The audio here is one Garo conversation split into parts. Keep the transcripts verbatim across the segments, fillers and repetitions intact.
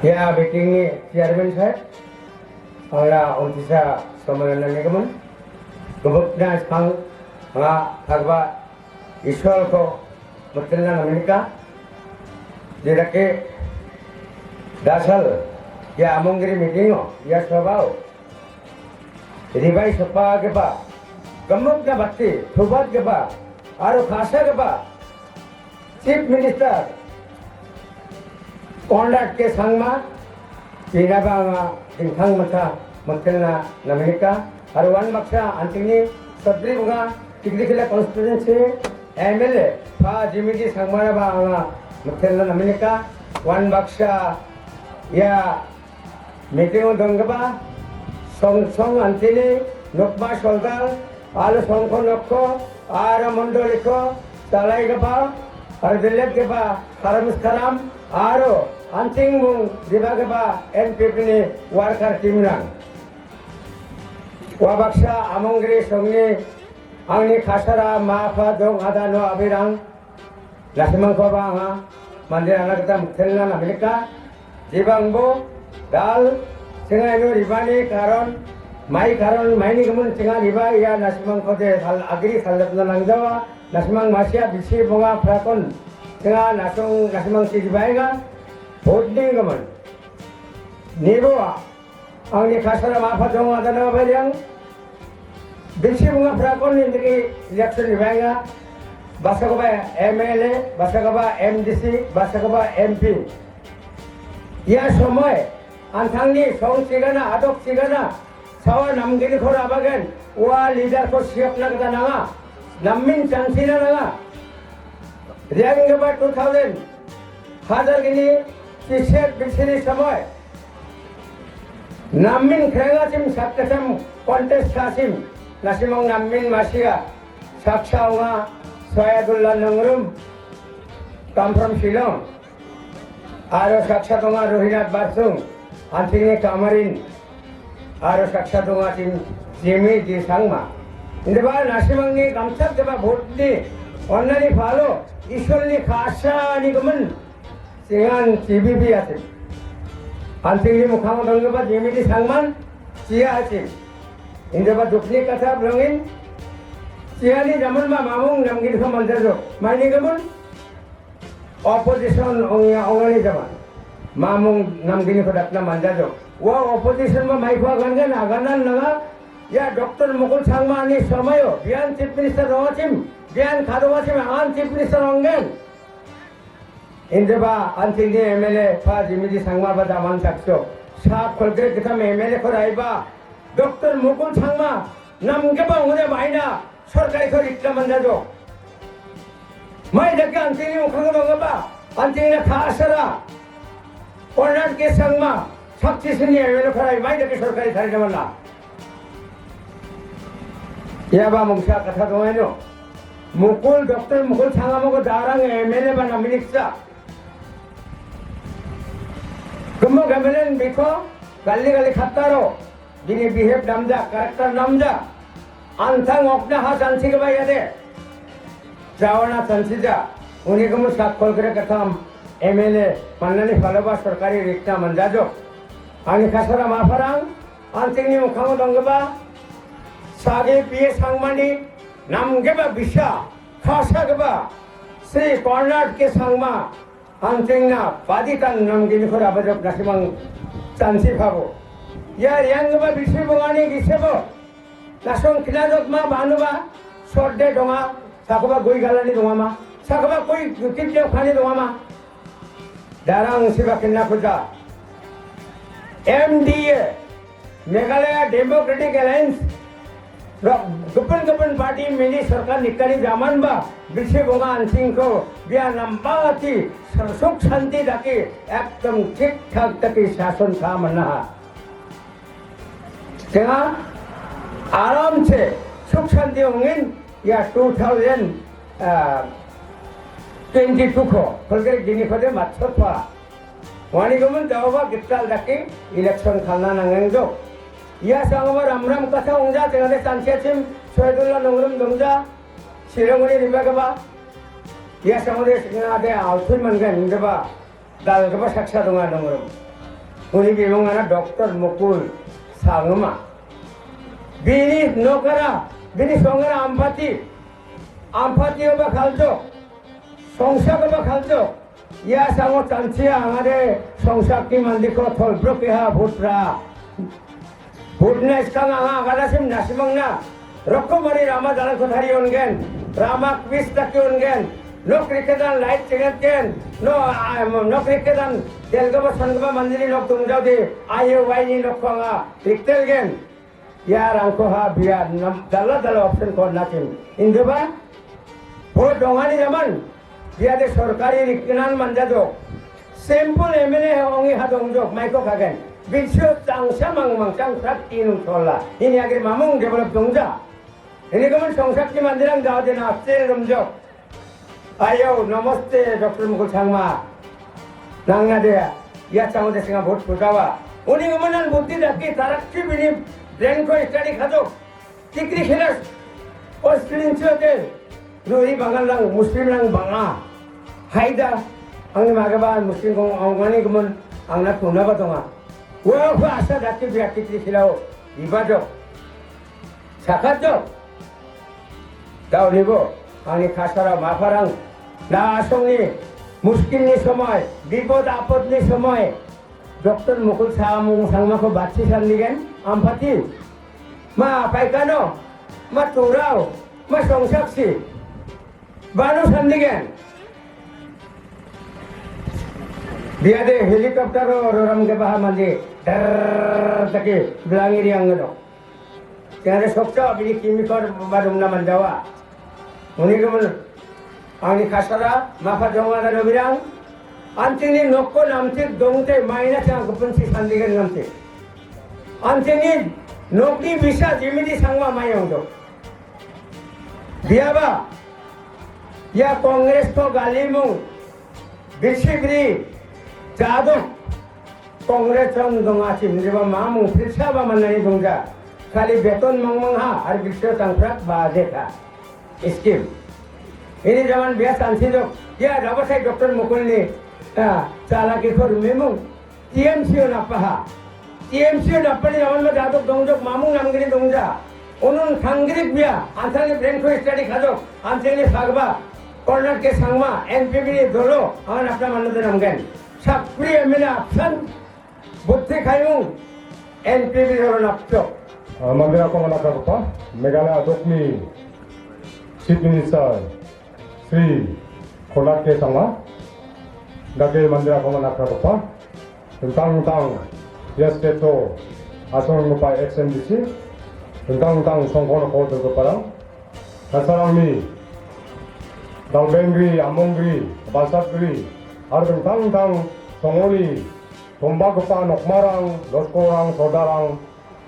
Ia meeting-ni chairman saheb, anga untisa somanana nigimin. Gubukna skang anga Bhagwa Ishwarko mitelna naminika. Jedake dasal ia Amongri meeting-o, ia sabao ribai sopagipa, gimikna bate, tobatgipa, aro ka·sagipa Chief Minister Conrad K Sangma, inaba anga dingtang masa mitelna naminika, aro uan baksa antingni Sadri Bunga Tikrikila Constituency M L A, Pa Jimiti Sangmaraba anga mitelna naminika, uan baksa ia meeting-o donggipa song song antini nokma soldar, aro songko nokko, aro mondoliko chalaigipa, aro beletgipa karam skaram, aro anting mung ribagipa N P P-ni worker team-rang. Ua baksa Amongri songni angni kasara ma apa dong adano abirang, nasimangkoba anga manderangna gita mitelna naminika. Jibangbo dal, singa ino ribani karon, mai karon, maini gimin singa riba ia nasimangkode sal-, agri salapna nangjawa, nasimang masia bisi bonga prakon, singa nasong, nasimang si ribaenga, voting gimin. Nibo angni kasara ma apa dong adano abirang. Bisi bonga prakon indiki election ribaenga. Basakoba M L A, basakoba M D C, basakoba M P. Ia somoi antangni song chigana, adok chigana, sawa namginiko rabagen, ua leader-ko siapna gita nanga. Namin chansina nanga. Rianggipa two thousand, hajar gini, chiset bisini somoi. Namin krengachim sakacham contest kasim, nasimang namin masia, saksa ong·a Soyadullah Nongrum, come from Shillong, aro saksa donga Rohinath Barsung, antingni Kamarin, aro saksa donga tim Jimmy D Sangma. Indiba nasimangni gamchakgipa vote-ni onnani palo, Isolni ka·sani gimin, Singan T B B asim. Antingni mukhango donggipa Jimiti Sangman, chia asim. Indiba dukni katha bilongin, chiani jaman ma mamung namginiko manjajo. Maini gimin, opposition ong·a ong·ani jaman. Mamung namginiko datna manjajo. Ua opposition ma maiko agangan, aganan nanga, ia Doctor Mukul Sangma ani somoio, bian Chief Minister ong·achim, bian kadong·achim, angan Chief Minister ong·gen. Indiba antingni M L A pa Jimiti Sangma ba daman chakso. Sa kolgrek gittam M L A ko raiba. Doctor Mukul Sangma namgipa ong·ode maina sorkariko rikna manjajo. Mai dake antingni mukhango donggipa, antingni ka·sara. Konrad K Sangma, sakchisini M L A ko rai, mai dake sorkari tarina manda. Iaba mungsa katha dongaino. Mukul, Doctor Mukul Sangmako darang M L A ba naminiksa. Gemuk M L A biko gali gali khattaro. Bini behave namja, character namja. Antang okna ha chanchigipa iade. Jaona chanchija. Uni gimin sak kolgrek gittam M L A mannani paloba sorkari rikna manjajo. Ani kasara maparang, antingni mukhango donggipa, sage P A Sangmani namgipa bisa, ka·sagipa, Sri Konrad K Sangma, antingna baditan namginiko rabajok nasimang chanchipabo. Ia rianggipa bisi bongani gisebo, nasong kinajok ma banuba, sorde donga, sakoba gui galani dongama, sakoba gui gukit jok pani dongama. Darang siba kena kuja. M D A, Meghalaya Democratic Alliance, rok gipin gipin party mili sorkar nikani jaman ba, bisi bonga antingko bia nambati suk shanti dake ekdom thik thak dake shason ka manaha. Tenga aram se suk shanti ong·in ia two thousand, ah, twenty-two ko kolgrek gini kode matchotpa. Uani gimin jaoba gital dake election khalna nangengjok. Ia sangaba ramram katha ongja, tengade chanchiachim Soyadullah Nongrum dongja, Shillongni ribagipa. Ia sangode singade altui mangen indeba dalgipa saksa donga Nongrum. Uni bimungara Doktor Mukul Sangma. Bini nokara, bini songara Ampati. Ampatioba kaljok, songsakoba kaljok. Ia sango chanchia angade songsakni mandeko tolbrokeha putra. Putna skang anga agadasim nasimangna. Rokomari rama dalan kotari ongen. Rama kwis dake ongen. Nok rikedan light chengetgen. No, ah, nok rikedan delgaba sangaba mandiri nok tungjaudi. Ayo waini nok anga riktelgen. Ia rangko ha bia nam dala dala option ko nasim. Indeba. Bo dongani zaman. Biade sorkari riknan manjado. Simple M L A ongi ha dongjok, maiko kagen. Binsio changsa mang mang chang prak inung chola. Ini agir mamung develop dongja. Ini kemen songsakti mandirang dao dena sel rumjok. Ayo, namaste, Doktor Mukul Sangma. Nangna de, ia chango de singa vote pujawa. Uni kemenan buti daki tarakki bini brain ko study khajok. Tikri khilas, Australian children, Rohingya Bangal lang, Muslim lang banga. Haida, angni magaba Muslim kong angani gumun angna puna ba donga. Wa wa asa dati biya tikri khilao, ibajok. Sakajok. Tau nibo, angni kasara mafarang, na asongni, muskilni somoi, bipod apodni somoi, Doktor Mukul Samung Sangmako batsi sandigen, Ampati. Ma paikano, ma turao, ma songsaksi. Bano sandigen. Biade helicopter ro roram ke baha mandi. Dar taki belangi riang gedo. Tiada soksa bini kimi kor badung na manjawa. Uni kemen angni kasara, mapa jonga da dobirang. Antingni nokko namtik dongte maina chang kepensi sandigen namtik. Antingni nokni bisa jimiti sangwa mayong do. Biaba, ia Congress ko galimung, bisibri, jadok, Congress ang donga chimriba mamung, pilsa ba manani dongja. Kali beton mangmangha, ar bisio tangprak budget ha. Scheme. Ini zaman biasa ansi dok. Ya, dapat saya Doktor Mukul ni. Ya, chala ke kor memang. T M C o napaha. T M C o napani zaman ma jadok dongjok mamung namgini dongja. Onun kanggirik bia, antang ni brain ko study khajok, antang ni sagba, corner ke sangma, N P P ni dolo, ang napna manna de namgen. Sakpri M L A apsan, Butte Khaimung, N P P oro napchok. Ah, mandirako manapragapa, Meghalaya dokni Chief Minister Sri Conrad K Sangma, dake mandirako manapragapa, dingtang-dingtang ia state-o asongenggipa ex M D C, dingtang-dingtang songkon kol dilgiparang, kasarangni Dalbengri, Amonggri, Basatgri, aro dingtang-dingtang songoni Tombagipa nokmarang, loskorang, sordarang,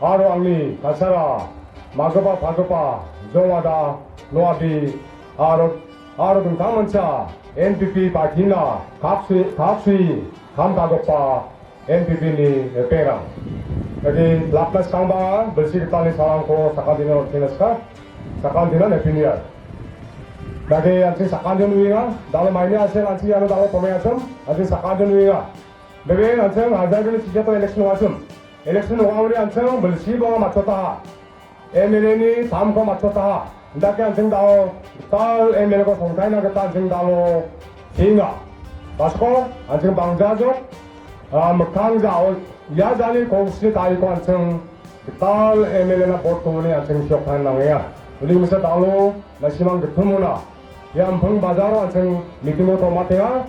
aro angni kasara, magipa pagipa, jongada, noabi, aro, aro dingtangmancha N P P party-na kapsui, kapsui, kamkagipa N P P-ni reperang. Jadi, lapna skangba, bilsi gitani sarangko sakantino on·tengna ska, sakantino nepiniar. Jadi, an·ching sakantino uienga, dalo maini aseng, an·ching iano dalo tomeng asem, an·ching sakantino uienga. Bebe an·ching hajar gni chijato election ong·achim. Election ong·aoni an·ching bilsi bonga matchotaha. M L A ni tamko matchotaha. Indake an·ching dao gital M L A ko songtaina gita an·ching dalo chinga. Basko an·ching bangjajok, ah, mikkang jao ia jani kongsni tariko an·ching gital M L A na vote ko·oni an·ching siokna nangenga. Uni misa dalo nasimang gittimona. Ia Ampang bazaro an·ching meeting-o tomatenga.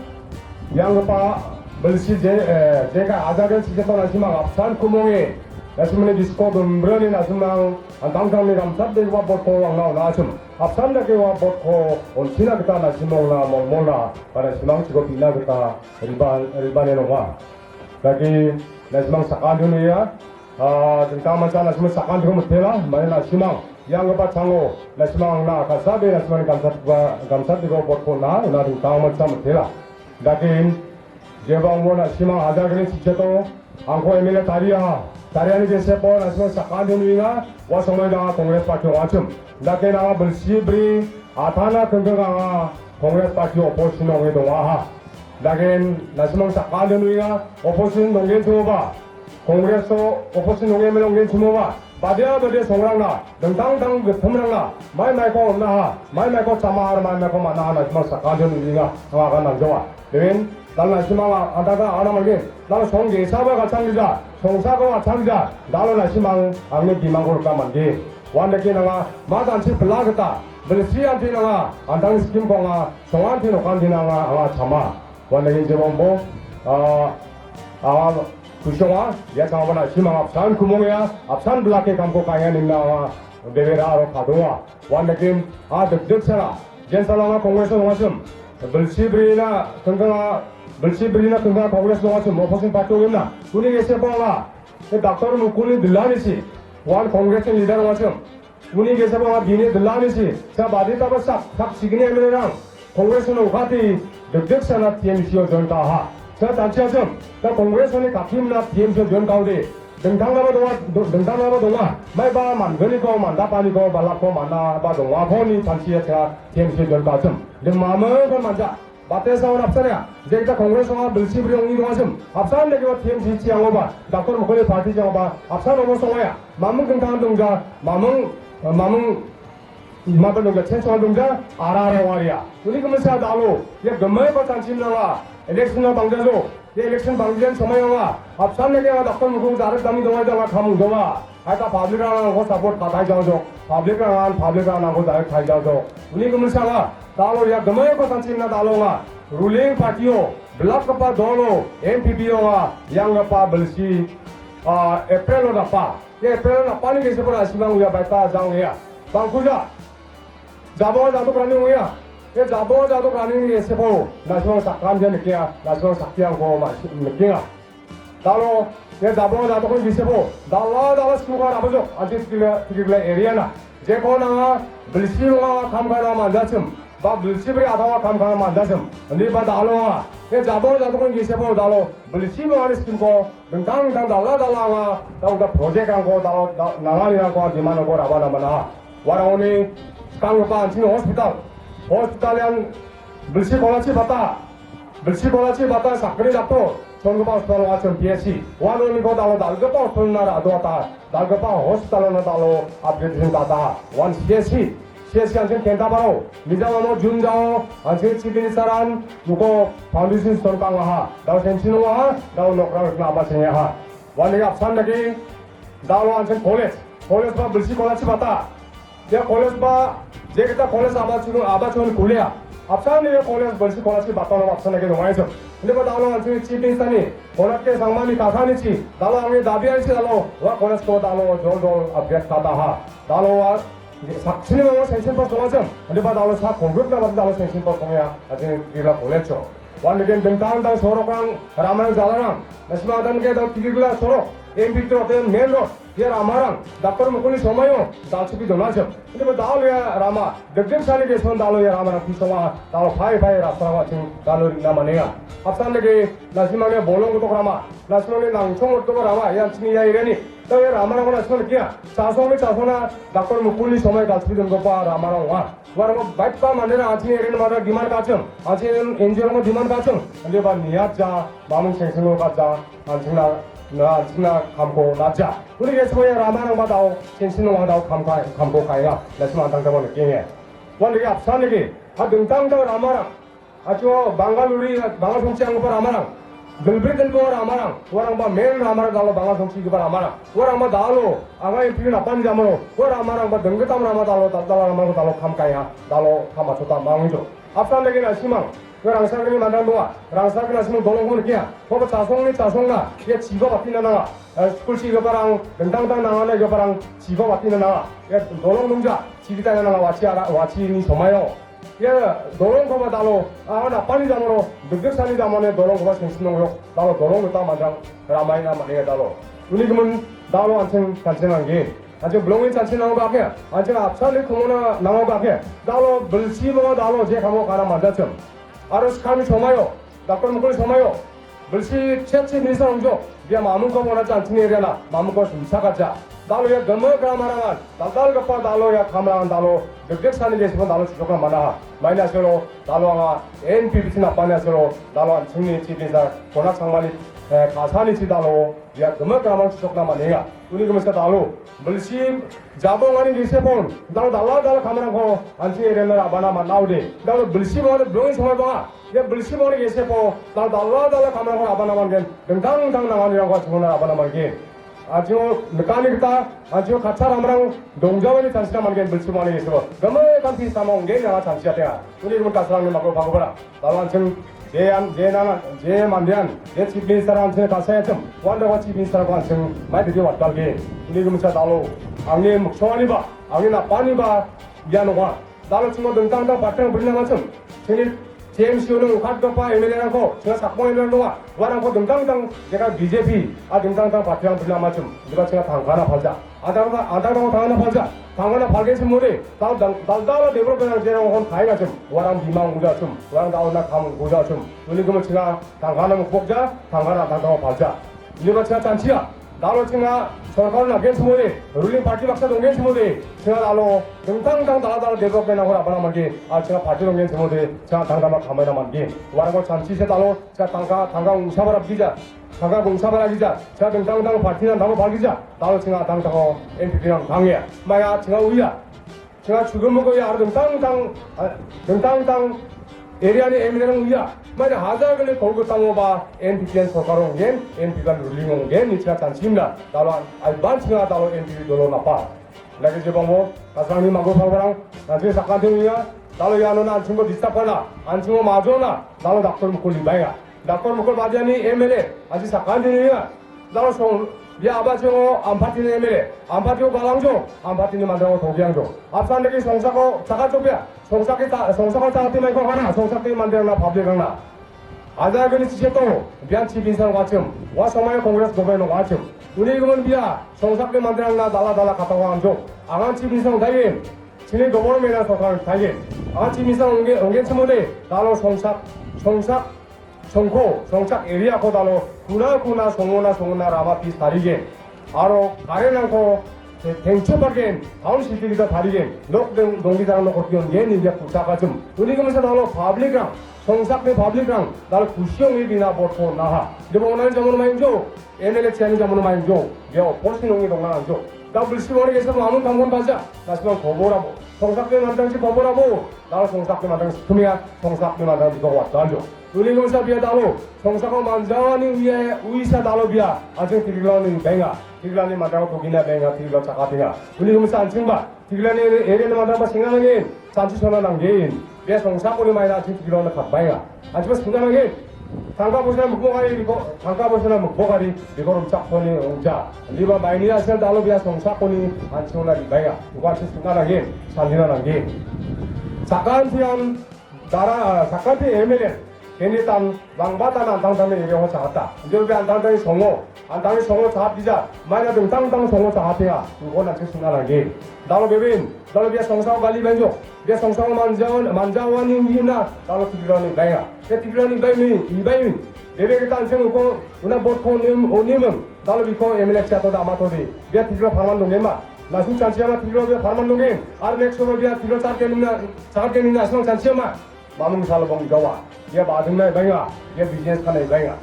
Ianggipa bilsi je, eh, jeka ajagen sijeto nasimang apsan kumonge. Nasimangni bisko gimbrani nasimang antangtangni gamsat degua vote-ko angna on·achim. Apsan dake ua vote-ko on·china gita nasimangna molmolna ba nasimangchiko pina gita riba-, ribane nonga. Dake nasimang sakantion uia, ah, dingtangmancha nasimang sakantiko mitela, mane nasimang ianggipa chango, nasimang angna kasabe nasimangni gamsatgipa, gamsatgipa vote-ko on·a, una dingtangmancha mitela. Dakin, jeba ong·o nasimang hajar gni chijato, angko M L A tariaha, tariani jesepo nasimang sakantion uinga, ua somoi danga Congress party ong·achim. Dakin anga bilsi bri, atana kengkeng anga Congress party opposition ong·e dongaha. Dakin nasimang sakantion uinga, opposition nonggenchimoba, Kongreso opposition ong·e mele ong·genchimoba, badia badia songrangna, dingtang dingtang gittimrangna, mai maiko on·aha, mai maiko chama aro mai maiko man·aha, na·simang sakantian ong·enga, anga agan nangjawa. Deben, dal na·simang a-, adada ana manggen, dal song ge·saba gatchang gija, songsako gatchang gija, dal na·simang angni bimangko rika manggen. Uandake nanga, ma danchi pila gita, bilsi anti nanga, antang skim ko anga, songanti nokanti nanga, anga chama. Uandake jebongbo, ah, anga kushonga, ia changaba na·simang apsan kumonga, apsan bilake kamko ka·enga nina anga, debera aro kadonga. Uandake, ah, dikdik sara, jen salanga Congress ong·achim, bilsi brina, kengkanga, bilsi brina kengkanga Congress ong·achim, opposition party ong·enna, uni geseko anga, Doctor Mukulni dilanichi, uan Congress ni leader ong·achim. Uni gesaba anga bini dilanichi, sa baditaba sak, sak signi M L A rang, Congress no ukati, dikdik sana T M C o join ka·aha. Sa tanchi achim, ta Congress ni kakimna T M C o join ka·ode. Dingtang daba donga, do-, dingtang daba donga. Maiba mangniko, mandapaniko, balapko, manaba dongako ni tanchi achim, T M C o join ka·achim. Ding mamung kon manja. Bate sawan apsan ya, jekta Congress ong·a bilsi bri ong·e dongachim. Apsan dake ba T M C chiangoba, Doctor Mukul ni party chiangoba, apsan obo song·a ya. Mamung kengkang dongja, mamung, mamung, maba dongja, chen song dongja, ara ara ong·a ria. Uni kemensa dalo, ya gemai ba chanchim nanga, election na bangja jo, ya election bangja somai ong·a. Apsan dake ba Doctor Mukul jarat dami dongai danga kamung doba. Hai ta public rang nangko support ka tai jao jok. Public rang an, public rang nangko direct tai jao jok. Uni kemensa nga, dalo ya gemai ko sanchim na dalo nga. Ruling party o, belakgipa dolo, N P P o nga, ianggipa bilsi, ah, April o dapa. Ye April o dapa ni gesepora simang uya baita jang ya. Bangkuja. Jabonga jadokrani ong·enga. Ia jabonga jadokrani ong·e sepo, na·simang sakramjia nikenga, na·simang saktiangko ma-, nikenga. Dalo, ia jabonga jadokni gisepo, dala dala skul ka·na rabajok, anti tikila, tikila area na. Jeko nanga, bilsi ronga kam ka·na manjachim, ba bilsi bri atawa kam ka·na manjachim. Indi ba dalo anga, ia jabonga jadokni gisepo dalo, bilsi rongani skimko, Dingtang dingtang dal·a dal·a anga, dal·a project-rangko, dal-, dal-, nanganirangko, demand-rangko rabana man·a. Uarangoni skanggipa an·chingni hospital, hospital ian bilsi kolachi bata, bilsi kolachi bata sakgni dakto, chongipa hospital ong·achim P S C. Uanoniko dal·o dal·gipa hospital-na ra·doata, dal·gipa hospital-ona dal·o upgrade ka·ata. Uan C S C, C S C an·ching kenta baro, mijang amo June jao, an·ching Chief Minister-an uko foundation stone ka·angaha, dao sanction ong·aha, dao nokrang rikna aba cheng·aha. Uani apsan dake, dao an·ching college, college ba bilsi kolachi bata. Ia college ba, jekita college aba chun, aba chun kulia. Apsan ni college bilsi kolachi bata lo apsan dake nongai jok. Ini ba dao an·ching Chief Minister-ni, kolatke sangmani kasanichi, dao angni dabi ansi dao, ua college ko dao jol jol upgrade ka·ataha. Dao a, Saksini mama sanction pass ong·achim. Ande ba dalo sa kolgrikna ba dalo sanction pass ong·a. Ajin ila college-o. Uan dake dingtang dingtang sorokrang, ramarang jalarang. Na·simang adan ke dal tigigla sorok. M P tro ten main road. Ia ramarang. Doctor Mukulni somaio. Dal chipi donachim. Ande ba dalo ia rama. Degdeg sani ke son dalo ia ramarang pisonga. Dalo phai phai rasarang waching. Dalo rina manenga. Apsan dake na·simangni bolong gotok rama. Na·simangni nangchong gotok rama. Ia chini ia area ni. Dao ia ramarangko na·simang nikenga. Chasongni chasongna Doctor Mukulni somai galchipi dongipa ramarang ong·a. Uarangko baitba manderang an·chingni area-ni mada demand ka·achim, an·chingni N G O-rangko demand ka·achim, ande ba niatja, mamung sengsengo ka·ja, an·chingna, na an·chingna kamko natja. Uni ge·sako ia ramarangba dao, sengsen ong·a dao kam ka-, kamko ka·enga, na·simang an·tangtangko nikenga. Uan dake apsan dake, a dingtang dingtang ramarang, Acho Bangalore, Bangal songchi anggipa ramarang. Gilbit dilbo ramarang. Uarangba main ramarang dalo Bangal songchigipa ramarang. Uarangba dalo, anga M P napani jamano. Ua ramarangba dinggitam rama dalo, dal-, dal-, ramarang dalo kam ka·enga. Dalo kam achota mangijo. Apsan dake na·simang. Ua Rangsagrini mandang donga. Rangsagrini na·simang dolongko nikenga. Uaba chasongni chasongna. Ia chiba batina nanga. Eh, skul chigiparang, dingtang dingtang nangani giparang chiba batina nanga. Ia dolong nungja. Chigitana nanga wachi ara, wachini somaio. Ia dolongkoba dalo, a, napani jamano, degdeg sani jamano dolongkoba sengsin ong·jok. Dalo dolong gita manderang ramaina man·enga dalo. Uni gimin dalo an·ching chanching nanggen. An·ching bilongen chanching nangoba ake, an·ching apsani kongona nangoba ake. Dalo bilsi monga dalo je kamo ka·na manjachim. Aro skangni somaio, Doctor Mukulni somaio, bilsi chet chet minister ong·jok, bia mamungko mona chanchini area-na, mamungko sumsakaja. Dalo ia gimik ramarangan, dal·dalgipa dalo ia kamrangan dalo, degdeg sani jesiko dalo chisokna manaha. Maina sero, dalo anga N P P C napani sero, dalo an·chingni chief minister, Konat Sangmani, eh, ka·sanichi dalo ia gimik ramang chisokna man·enga. Uni giminsa dalo bilsi jabongani gisepon dal dala dala kamarangko an·ching erena ra·bana man·aode. Dalo bilsi bongani bilongni somoi banga. Ia bilsi bongani gesepo dal dala dala kamarangko ra·bana man·gen. Dingtang dingtang nanganirangko an·chingona ra·bana man·gen. An·chingo nikani gita, an·chingo katsa ramrang dongjawani chanchina man·gen bilsi bongani gesepo. Gimik kamti samo ong·gen anga chanchiatenga. Uni gimin kasarangni mako pagobarang. Dalo an·ching je an-, je nang-, je mandean, je chief minister an·ching kasaiachim, uandakgipa chief ministerko an·ching mai dake watgalgen. Uni giminsa dalo, angni miksonganiba, angni napaniba ian ong·a. Dalo chingo dingtang dingtang party-rang bri namachim. Chingni T M C-oni ongkatgipa M L A-rangko, chinga sakbong M L A-rang donga. Uarangko dingtang dingtang, jeka B J P, a dingtang dingtang party-rang bri namachim. Indiba chinga tangkana palja. Adangba, adangba tangana palja. Tangana palgen simode. Dal, dal, dal, dal, development-rang jerang hon kainachim. Uarang bimang ujachim. Uarang dal na kam ujachim. Uni gimin chinga tangkana mukbokja, tangkana dal, dal, palja. Indiba chinga chanchia. Dalo chinga sorkar nagen simode, ruling party baksa donggen simode, chinga dalo dingtang dingtang dala dala development-rangko ra·bana man·gen, aro chinga party donggen simode, chinga tangtangba kamaina man·gen. Uarangko chanchise dalo, chinga tangka, tangka gongsaba ra·gija, tangka gongsaba ra·gija, chinga dingtang dingtang party-rang dalo palgija, dalo chinga tangtango N P P-rang tange. Maya chinga uia. Chinga chugimiko ia aro dingtang dingtang, ah, dingtang dingtang area-ni M L A-rang uia. Maina hajar gni kolgritangoba N P P-an sorkar ong·gen, N P P-an ruling ong·gen, ni chinga chanchimna. Dalo aiban chinga dalo N P P dolo napa. Lagi jebangbo, kasarangni manggo palbarang, nanti sakanti uia, dalo iano na an·chingko disturb-ana, an·chingko majona, dalo daktor Mukul libaenga. Daktor Mukul badiani M L A, aji sakanti uia. Dalo song, bia Abajongo Ampatini M L A, Ampatio galangjo, Ampatini manderang togiangjo. Apsan dake songsako chakachopia, songsake ta-, songsako chakati maiko kana, songsake manderangna public-rangna. Aja gani chiseto, bian chief minister wachim, wa somai Congress government wachim. Uni gimin bia, songsake manderangna dala dala katawa amjo. Angan chief minister dayen, chini government-na sorkar dayen. Angan chief minister ongge, ongge chimode, dalo songsak, songsak, songko, songchak area-ko dalo kuna kuna songona songona rama pis tarigen. Aro current-rangko te-, tengchopagen, town city gita tarigen. Nok dong-, donggijaran nok hotion gen india kuchakachim. Uni gimin sa dalo public-rang, songsakni public-rang, dalo kusi ong·e bina vote-ko naha. Debo onani jamono main jo, M L A chiani jamono main jo, bia opposition ong·e dongna nang jo. Da bilsi bori gesa mamun kamon baja, nasma khobor abo. Songsakni manderangsi khobor abo, dalo songsakni manderang sikumia, songsakni manderang biko watgal jo. Uni gumsa bia dalo, songsako manjawani uia, uisa dalo bia, ajeng tigrani benga, tigrani manjao togina benga, tigla chakatenga. Uni gumsa anchingba, tigrani ere, ere manjaba singa nangin, sanchi sona nangin. Bia songsakoni maina ajeng tigrana katbaenga. Ajeng singa nangin. Tangka bosa mukbokari biko, tangka bosa mukbokari biko rumchakoni ongja. Liba maini asal dalo bia songsakoni anchingna ribaenga. Uko anching singa nangin, sandina nangin. Sakantian Dara, ah, sakanti M L A, keni tan, bangba tan antang tan area ho chahata. Jolbe antang tan songo, antang songo chahat dija, maina dingtang tang songo chahatea, uko nanti suna lagi. Dalo bebin, dalo bia songsao gali benjo, bia songsao manjawan, manjawani ina, dalo tigrani baya. Bia tigrani bai mi, ibai mi. Bebe kita anjing uko, una bot ko nim, o nimem, dalo biko M L A chato da amato di. Bia tigra paman dongema. Langsung chanchiama tigra bia paman dongem. Ar next ko bia tigra chat ke nina, chat ke nina asong chanchiama. Mamung salbong gawa. Ia badung nai bainga. Ia business kanai bainga.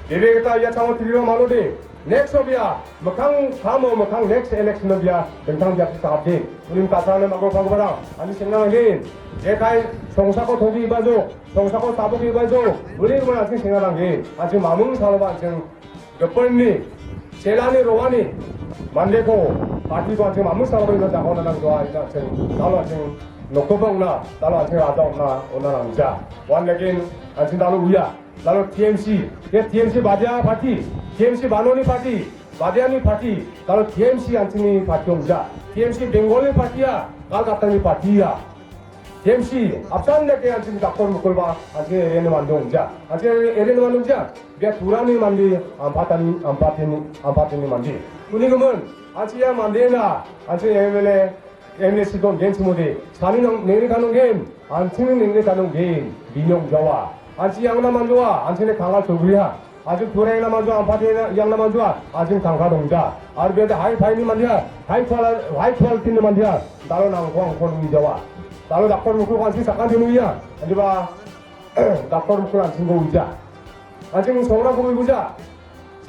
Bebe kita ia chamo tiga malo de. Next o bia, mekang kamo, mekang next election o bia, dengtang bia kita update. Ulim kasar na mago pago barang. Ani sengna lagi. Jekai songsako tobi bajo, songsako saboki bajo. Ulim mana sing sengna lagi. Aji mamung salba jeng. Gipinni, selani roani, mandeko, party-ko an·ching mamu salaba ina jagao nanang doa ina an·ching, dalo an·ching nokkoba ong·na, dalo an·ching raja ong·na, ong·na nangja. Wan lekin an·ching dalo uia, dalo T M C, ia T M C badia party, T M C banoni party, badiani party, dalo T M C an·chingni party ongja. T M C Bengali party-a, Kolkata-ni party-a. T M C, apsan dake an·ching dakon mukulba, an·ching area-ni mande ongja. An·ching area-ni mande ongja. Bia Turani mande, Ampatani, Ampatini, Ampatini mande. Uni gimin, an·ching ia mandena, an·ching M L A, M L A sidon gen chimode. Sani nang, nengri kanung gen, an·ching nengri kanung gen, binyong jawa. An·ching iangna manjoa, an·ching ne kangal chogriha. Ajing Turai na manjo, Ampati na, yang na manjo, ajing tangka dongja. Ar bia high five ni mandia, high quality, high quality ni mandia, dalo nangko angko nui jawa. Dalo daktor mukul kansi sakan dinu iya, adiba, daktor mukul ansi go uja. An·ching songrangkoba uiboja.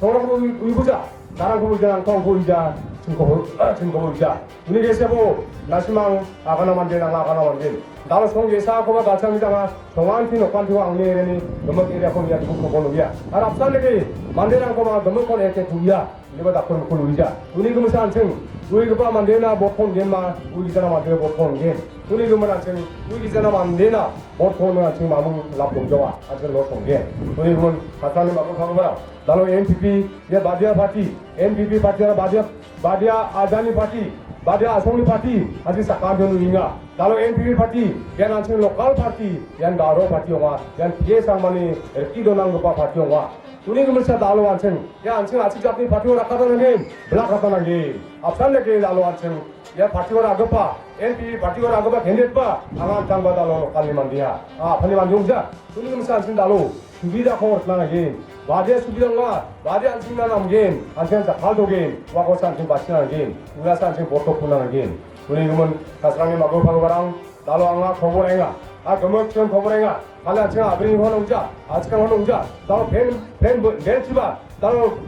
Songrangkoba ui-, uiboja. Darangkoba uija, nangko angko uija. Chingkoba, ah, chingkoba uija. Uni gesebo, nasimang agana mande, nang agana mande. Dalo song gesakoba galchang janga, songanti nokantiwa angni ereni, gimik eriako ia gimik koko nubia. Ar apsan deke, manderangkoba gimikkon eke kuia. Indiba dakon mukul uija. Uni gimisa an·ching, uigipa mandena bot kon genma, uigijana mandena bot kon gen. Uni gimin an·ching, uigijana mandena bot kon an·ching mamung lap dongjawa, an·ching lot kon gen. Uni gimin, katani mako kangba. Dalo N P P, ia badia party, N P P party aro badia, badia ajani party, badia asongni party, an·ching sakantian uinga. Dalo N P P party, ian an·ching local party, ian Garo party ong·a, ian P A sangmani riki donanggipa party ong·a. Uni gimisa dalo an·ching, ia an·ching a·chik jatni party-o rakatna nanggim, bilak rakatna nanggim. Apsan deke dalo an·ching, ia party-o ragipa, N P P party-o ragipa candidate-ba, anga an·tangba dalo local-ni mandeha. Ah, apani mande ong·ja. Uni gimsa an·ching dalo, subidako rikna nanggim. Badia subida ong·a, badia an·chingna namgim, an·ching jakkaltogim, uakosa an·ching bachina nanggim, uiasa an·ching vote-ko puna nanggim. Uni gimin, kasrangni mago pagiparang, dalo anga kobor enga. A gimik chun kobor enga. Kali an·ching abring hon ong·ja, a·chikang hon ong·ja. Dalo pen, pen, pen chiba. Dalo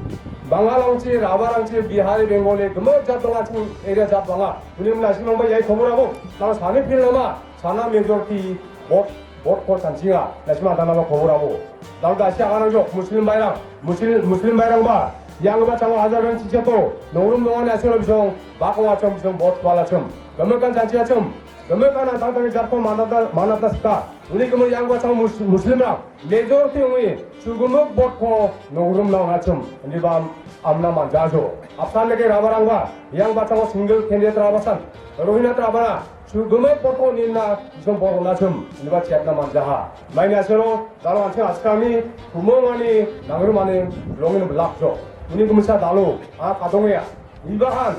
Bangalrangchi, Rabarangchi, Bihari, Bengali, gimik jat donga, an·ching area jat donga. Uni gimin nasimangba iai kobor abo. Dalo sani pil nama, sana majority vote, vote-ko chanchinga. Nasimang danaba kobor abo. Dalo dasi aganang jok, Muslim bairang, Muslim, Muslim bairangba. Ianggipa chango hajar rang chichato, nongrum nongani asilo bisong, bako achom bisong, vote wala achom. Gimikan chanchi achom. Gimikan an·tangtangni jatko manatna, manatna sika. Uni gimin ianggipa chango Mus-, Muslimrang, majority ong·e, chugimik vote-ko nongrumna on·achim. Indiba amna manjajo. Apsan deke Rabarangba, ianggipa chango single candidate Rabasan, Rohina Rabana, chugimik vote-ko nina, bisong vote on·achim. Indiba chetna manjaha. Maini asero, dalo an·ching a·chikangni, kumongani, nangrumani, rongin bilakjo. Uni gimsa dalo, a kadonge, ibahan,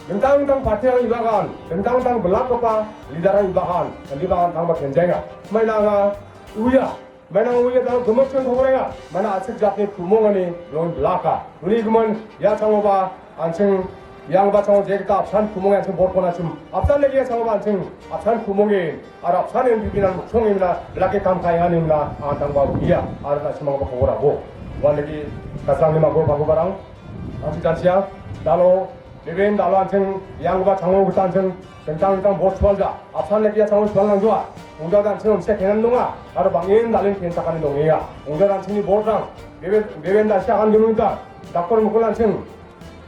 dingtang-dingtang party-rang ibahan, dingtang-dingtang bilakgipa leader-rang ibahan, indiba an·tangba kenjaenga. Maina anga uia, maina anga uia dalo gimik chun koborenga, maina a·chik jatni kumongani rong bilaka. Uni gimin, ia changoba, an·ching, ianggipa chango jekta apsan kumonge an·ching vote-ko on·achim. Apsan deke ia changoba an·ching, apsan kumonge, aro apsan N P P-na noksonge mina, bilake kam ka·enga ine mina, an·tangba uia, aro nasimangba kobor abo. Uandake, kasrangni mago pagiparang, an·ching janchia, dalo, beben dalo an·ching, ianggipa chango gita an·ching, dingtang-dingtang vote sualja. Apsan deke ia chango sual nangjoa. Ong·jada an·ching ong·sia kengan donga. Aro bang·en dalen kenchakani dongenga. Ong·jada an·chingni vote-rang. Beben, beben dasi agan gnang gita. Dakor mukul an·ching.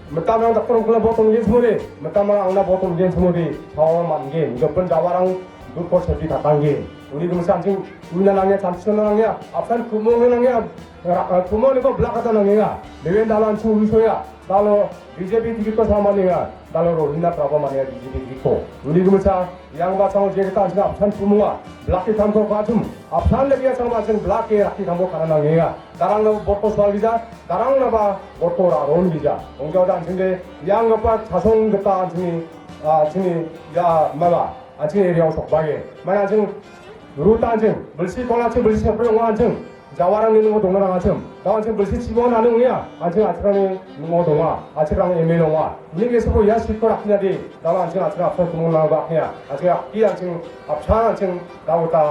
Mitamrang dakor mukula vote ong·gen semode. Mitamrang angna vote ong·gen semode. Sawa man·gen. Gipin jawarang dukor sepi tatanggen. Uni gimsa an·ching uina nangya, chanchina nangya. Apsan kumong nangya. Ra-, kumong niko bilakata nangenga. Beben dalo an·ching uisoya. Dalo B J P ticket-ko sama man·enga. Dalo Rohina Prabha man·enga B J P ticket-ko. Uni gimsa, ianggipa chango jekta an·ching apsan kumonga. Bilake kamko ka·achim. Apsan deke ia chango an·ching bilake rake kamko ka·na nangenga. Darangna vote-ko sualgija, darangnaba vote-ko ra-, rongija. Ong·jada an·chingde, ianggipa chasong gita an·chingni, ah, an·chingni, ia, maba, an·chingni area-o sokbagen. Maina an·ching, ruta an·ching, bilsi kolachi, bilsi sepre ong·a an·ching. Jawarangni ning·o dongna nangachim. Dao an·ching bilsi chibon ani ong·enga. An·ching a·chikrangni ning·o donga. A·chikrang M L A ong·a. Uni gesako ia seat-ko rakkinade. Dao an·ching a·chikrang apsan kumon nangba aknea. An·ching rakki an·ching apsan an·ching dao gita,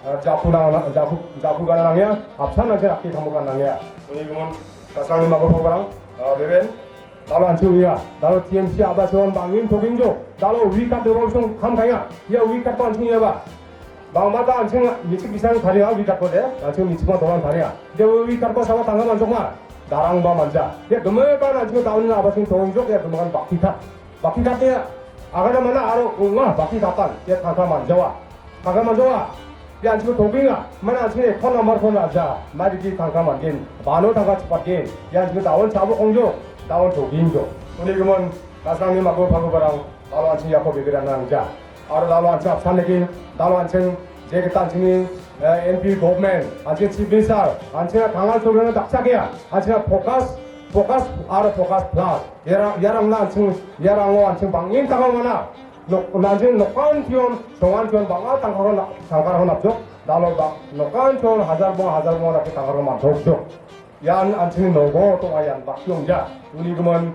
ah, japu nang-, japu, japu gana nangea. Apsan an·ching rakki kambo gana nangea. Uni gimin kasrangni mago pagiparang, ah, beben. Dalo an·ching uia, dalo T M C abachon bang·en togeng jo, dalo uikap debosong kam ka·enga, ia uikapko an·ching uiaba. Bang·bata an·ching mechik bisang tarienga uikapko de, an·ching mechikma dolan tarienga. De uikapko sawa tangka manjokma, darangba manja. Ia gimikan an·ching daoni abachon togeng jok, ia gimikan bakti kap. Bakti kap de, agana mana aro ong·a bakti kapan, ia tangka manjawa. Tangka manjawa. Ia an·chingko togenga. Mana an·chingni account number-ko ra·ja. Madigi tangka man·gen. Bano tangka chipatgen. Ia an·chingko daon chabok ong·jo. Daon togeng jo. Uni gimin kasrangni mago pagiparang. Dalo an·ching iako bebe ra·na nangja. Aro dalo an·ching apsan deke. Dalo an·ching jekta an·chingni, eh, M P government. An·ching chief minister. An·ching tangka chobrena dakchakea. An·ching focus, focus aro focus plus. Iara-, iarangna an·ching, iarango an·ching bang·en tangka mana. Nok-, an·ching nokan tion, songan tion bang·a tangkarang na-, tangkarang napjok. Dalo ba-, nokan tion hajar bong, hajar bong dake tangkarang man·tokjok. Ian an·chingni nogo tonga ian bakti ong·ja. Uni gimin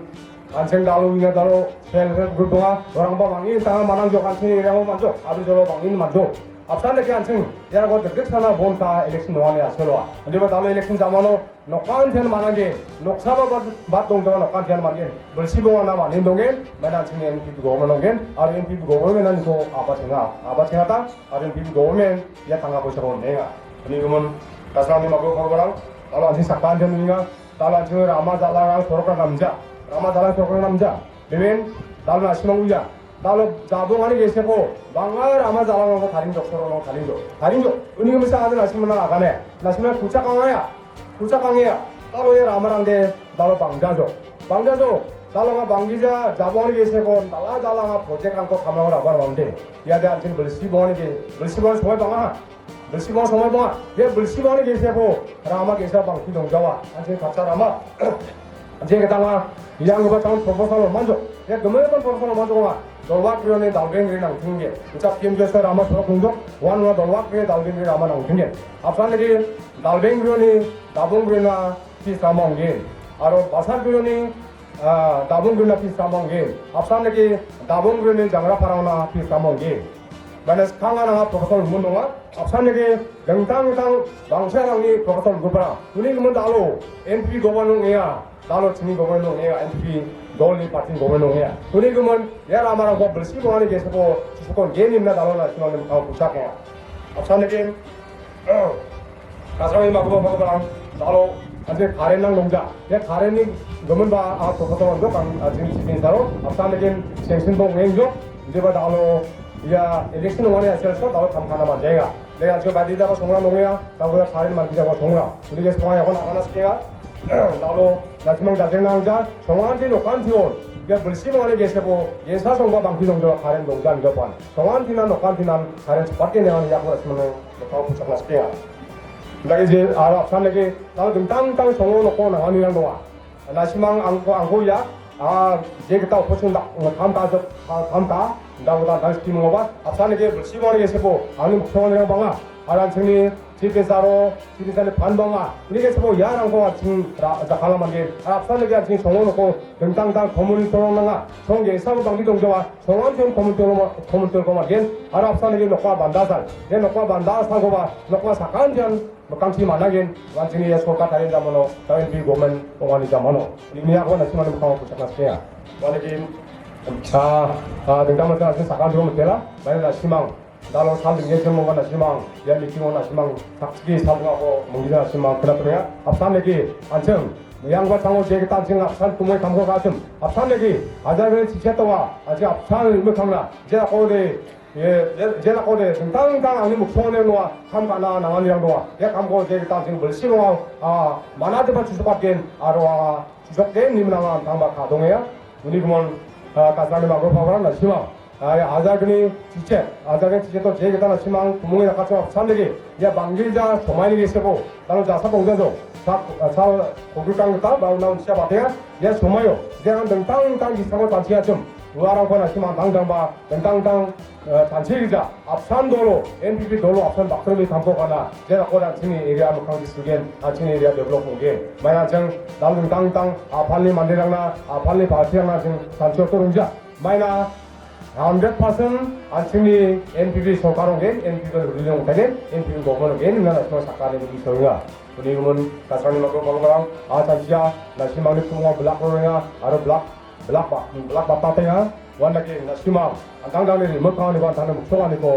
an·ching dalo uina dalo self help group donga. Norangba bang·en tangka manangjok an·chingni area-o man·jok. Abri jolo bang·en man·jok. Apsan dake an·ching iarangko dikdiksana bonta election nongani asoloa. Indiba dalo election jamano nokantian mananggen, noksaba bat, bat dongjawa nokantian mangen. Bilsi bongana manin dongen, maina an·chingni N P P government nonggen, aro N P P government-aniko abatenga, abatengata, aro N P P government ia tangka poisako on·enga. Uni gimin, kasrangni mako korborang, dalo an·ching sakantian uninga, dalo an·ching rama jalarang sorokra namja, rama jalarang sorokra namja, beben, dalo nasimang uja. Dalo jabongani geseko bang·a rama jalangrangko taringjok, sorokko taringjok, taringjok. Uni gimsa ade nasimana agane. Nasimana kuchak angaya. Kuchak angaya. Dalo ia ramarangde dalo bangjajok. Bangjajok. Dalo anga banggija jabongani geseko dala dala anga project-rangko kamrango rabar wangde. Iade an·ching bilsi bongani ge, bilsi bongani somoi bang·a. Bilsi bang somoi bang, ia bilsi bangni gesako rama ge·sa bangsi dongjawa, an·ching katsa rama. An·ching ketanga, ia anggipa taon proposal manjok, ia gimikan proposal manjok ong·a. Dolbak rioni dalbeng ri nangtingge. Ucap P M G S rama sorok dongjok, uan ua dolbak ri dalbeng ri rama nangtingge. Apsan lagi dalbeng rioni dabong rina pis rama ong·gen. Aro basar rioni ah, Dabong Green-na pis rama ong·gen. Apsan dake Dabong Green-ni jangra parangna pis rama ong·gen. Mane skang anga proposal rimon donga. Apsan dake dingtang dingtang bangsa rangni proposal ripara. Uni gimin dalo N P P government ong·enga. Dalo chini government ong·enga. N P P dolni party government ong·enga. Uni gimin ia ramarangko bilsi bongani gesako chisokon gen nimna dalo national ni mikkango puchak ong·a. Apsan dake Kasarangni magoba magoba dalo, an·ching current-rang dongja. Ia current-ni giminba, a, proposal on·dok, an·ching chief minister-o, apsan lekin sanction-ba ong·engjok, indiba dalo, ia election ong·ani a·sel so dalo kam ka·na man·jaenga. Le an·ching badi daba songra nongenga, dalo ia current man·gijaba songra. Uni ge songa yakon agana sikenga. Dalo, nasimang jajeng nangja, songanti nokantion. Ia bilsi mangani gesebo, gesa songba bangti dongja, current dongja, indiba pan. Songantinan nokantinan, current sepat ke nengan, ia pura semeneng. Nokao puchakna sikenga. Dagi je, aro apsan lagi, dalo dingtang dingtang songo noko nanganirang donga. Nasimang angko, angko ia, a, je kita opposition dak, kam ta, kam ta, dang dang dang skim ngoba, apsan lagi, bilsi mangani gesebo, angni mukti mangani banga, aran sini, chief minister aro, chief minister ni pan banga, ini gesebo, ia rangko an·ching ra, jakala manggen, apsan lagi an·ching songo noko, dingtang dingtang komunitor nanga, song ge·sabo bangdi dongjawa, Songan pen komuntur ma-, komuntur ko ma gen, aro apsan lagi nokwa banda san. Gen nokwa banda san koba, nokwa sakan jan, mekangsi mana gen, wan sini ya sorkar tarin jamano, tarin pi gomen, ongani jamano. Ini aku na sini mekang aku sakna sekian. Wani gen, ah, ah, dengka macam asli sakan dulu mutela, baik na simang. Dalo sal dingin semua na simang, ya meeting na simang, saksi sal ko mungkin na simang, kena pernah. Apsan lagi, an·ching, yang ba tango je kita an·ching apsan tumai kamko kasem. Apsan lagi, hajar gani chicha towa, an·ching apsan rimut kangna. Je ako de, ye, je, je ako de, tentang tentang angni muksong ne noa, kam kana nangan yang noa. Ya kamko je kita an·ching belsi noa, ah, mana de ba chusukat gen, aro, ah, chusuk gen ni menang an tang ba kadong ya. Uni gumon, ah, kasani magro pawara na simang. Ah, ya, hajar gni chicha, hajar gni chicha to je kita na simang kumungi nakacho apsan lagi. Ya, banggil ja somai lagi sebo. Dalo jasa bongja jo. Sak, ah, sal kogutang kita, ba unau sia batea. Ya, somayo. Jangan dengtang dengtang jisamo tansi acem. Luarang ko na simang dang dang ba, dengtang dengtang, eh, tansi gija. Apsan dolo, N P P dolo, apsan bakter li tampo kana. Je ako dan sini area mekang di student, dan sini area develop mungkin. Main aceng, dalo dengtang dengtang, apalni mandirangna, apalni partirangna aceng, tansi oto rungja. Maina, hundred percent an·chingni N P P sorkar ong·gen, N P P ruling ong·gen, N P P government ong·gen, ina national sakani ruling soringa. Uni gumun kasarangni makrok makrok barang, a chanchia, nasimangni kumunga belak rorenga, aro belak, belak ba, belak batatenga, wan lagi nasimang, antang dangni rimut kangani ko, antang dangni muksong ani ko,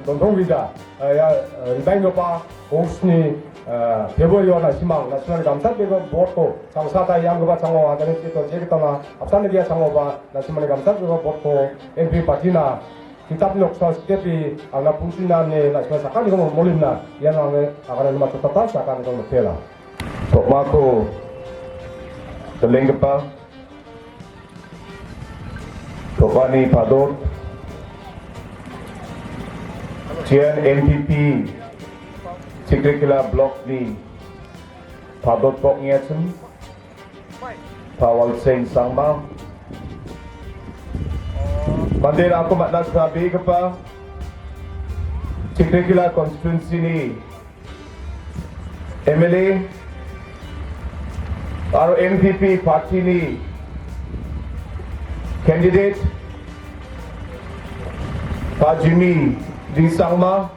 Dongtong gija, eh, ya, eh, ribaenggipa August-ni, eh, February-o nasimang, nasimangni gamsatbegipa vote-ko changsa ta ianggipa chango adani chiko jekitona apsan dia changoba nasimangni gamsatbegipa vote-ko N P P party-na kitapni noksa sikepi angna pungsina ine nasimang sakaniko molimna ian angni agana nima chotata sakaniko motela. Tokmako telenggipa Topani Padot, Jian N P P, Chikrekila Block ni Padot Pokngiachim, Pawal Seng Sangma, Mandir aku makna sabi kepa, Chikrekila Constituency ni M L A aro N P P party-ni candidate Pa Jimmy D. Sangma,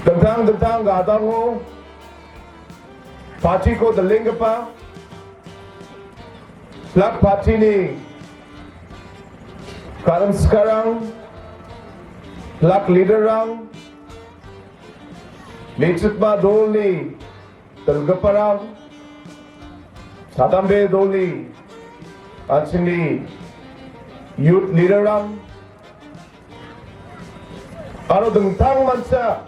Dingtang dingtang gadango partiko dilenggipa, flag partini karim sikarang, flag leaderrang, me·chikma dolni dilgiparang, Sadambe dolni an·chingni youth leaderrang, aro dingtang mancha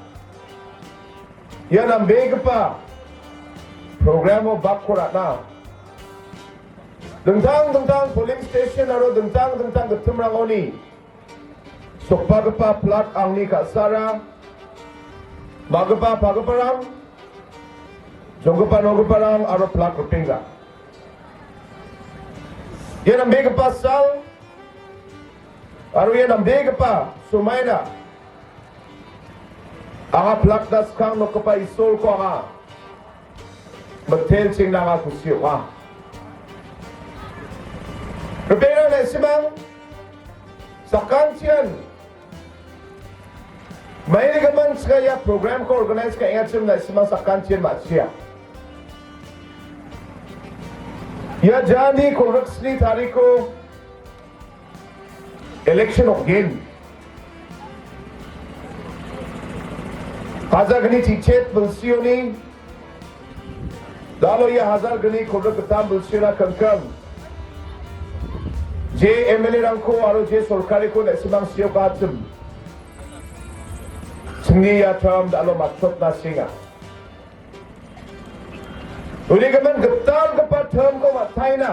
ia nambegipa programo bakko ra·na, dingtang dingtang polling station aro dingtang dingtang gittimrangoni sokbagipa flag angni ka·sara, ma·gipa pagiparang, jonggipa nogiparang aro flag ripenga. Ia nambegipa sal aro ia nambegipa somaina anga flag-na skang nokgipa Isolko anga mitelchengna anga kusi ong·a. Ripeng na·simang sakantian mainigimin ching·a ia program-ko organize ka·engachim na·simang sakantian ma·sia. Ia jani kolgriksni tariko election ong·gen. Hajar gni chichet bilsioni, dalo ia hajar gni kolgrik gittam bilsiona kangkang je M L A-rangko aro je sorkariko na·simang siokachim. Chingni ia term dalo matchotna senga. Unigimin gitalgipa term-ko ma·taina,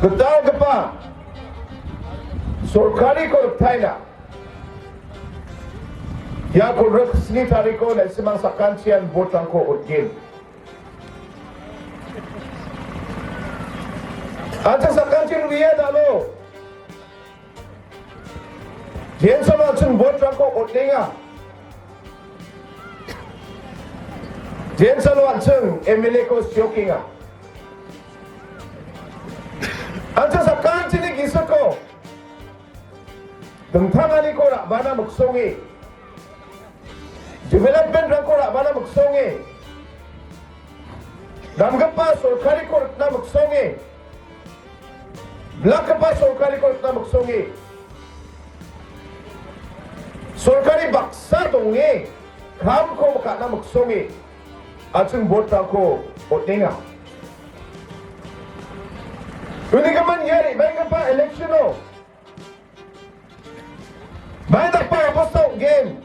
gitalgipa sorkariko riktaina, ia kolgrik sni tariko na·simang sakantian vote-rangko on·gen. An·ching sakantian uia dalo Jensalo an·ching vote-rangko on·enga. Jensalo an·ching M L A-ko siokenga. An·ching sakantini gisiko dingtanganiko ra·bana miksonge, development-rangko ra·bana miksonge, namgipa sorkariko rikna miksonge, blakgipa sorkariko rikna miksonge, sorkari baksa donge, kamko ka·na miksonge, an·ching vote-rangko on·enga. Unigimin ia re·baenggipa election-o mai dakgipa obosta ong·gen.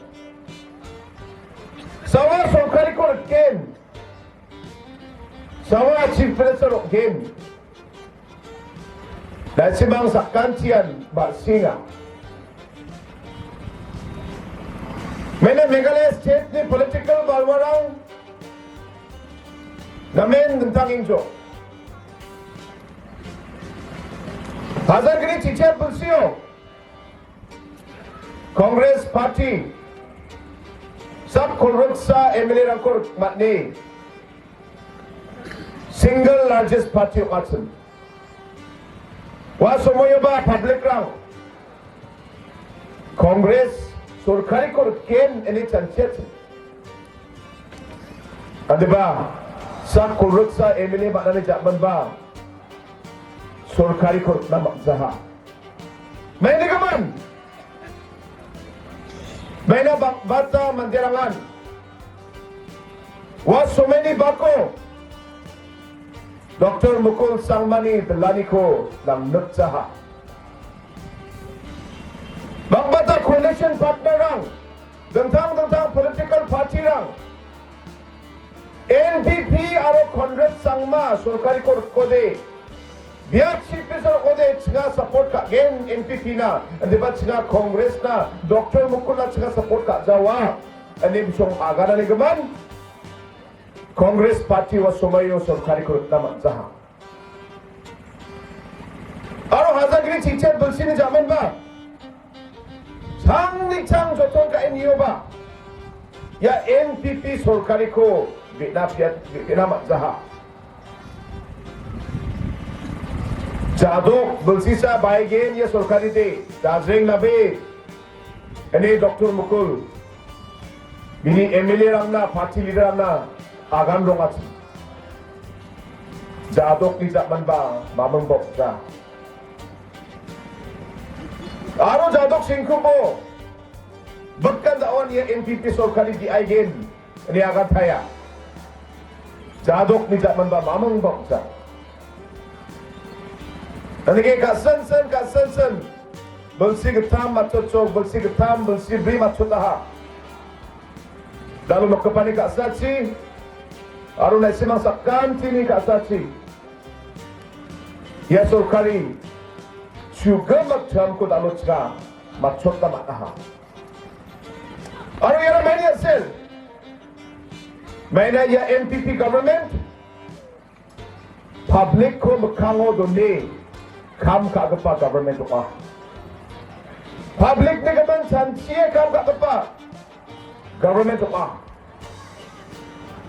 Sawa sorkariko rikgen. Sawa chief minister ong·gen. Na·simang sakantian ma·sina. Mene Meghalaya state-ni political balwarang namen dingtang ingjok. Hajar gni chichet bilsio Congress Party sak kolgriksa M L A-rangko man·e single largest party ong·achim. Ua somoioba public-rang Congress sorkariko rikgen ine chanchiachim. Indiba sak kolgriksa M L A man·ani jamanba sorkariko rikna man·jaha. Mainigimin, maina bang·bata manderangan ua somaini bako Doktor Mukul Sangmani dilaniko namnikjaha. Bang·bata coalition partner-rang, dingtang dingtang political party-rang, N P P aro Conrad Sangma sorkariko rikode, bia chief minister rikode chinga support ka·gen N P P-na, indiba chinga Congress-na, Doktor Mukulna chinga support ka·jawa, ine bisong agananigimin, Congress Party ua somaio sorkariko rikna man·jaha. Aro hajar gni chichet bilsini jamanba, sangni chang jotong ka·e nioba, ia N P P sorkariko be·na pia-, be-, be·na man·jaha. Jadok bilsisa baigen ia sorkaride, dajreng nabe. Ine Doktor Mukul, bini M L A-rangna, party leader-rangna agan rongachim. Jadokni jamanba mamung bokja. Aro jadok sengkubo, bekkan dawan ia N P P sorkari di aigen. Ini agan taya. Jadokni jamanba mamung bokja. Anike kasensen, kasensen. Belsi getam matchotchok, belsi getam, belsi bri matchotaha. Dalo nokgipani kasachi, aro naisimang sakantini kasachi. Ia sorkari, chuga matchamko dalo chika, matchota mataha. Aro iara maini asel. Maina ia N P P government, public-ko mikkango done kam ka·gipa government ong·a. Public-ni gimin chanchie kam ka·gipa government ong·a.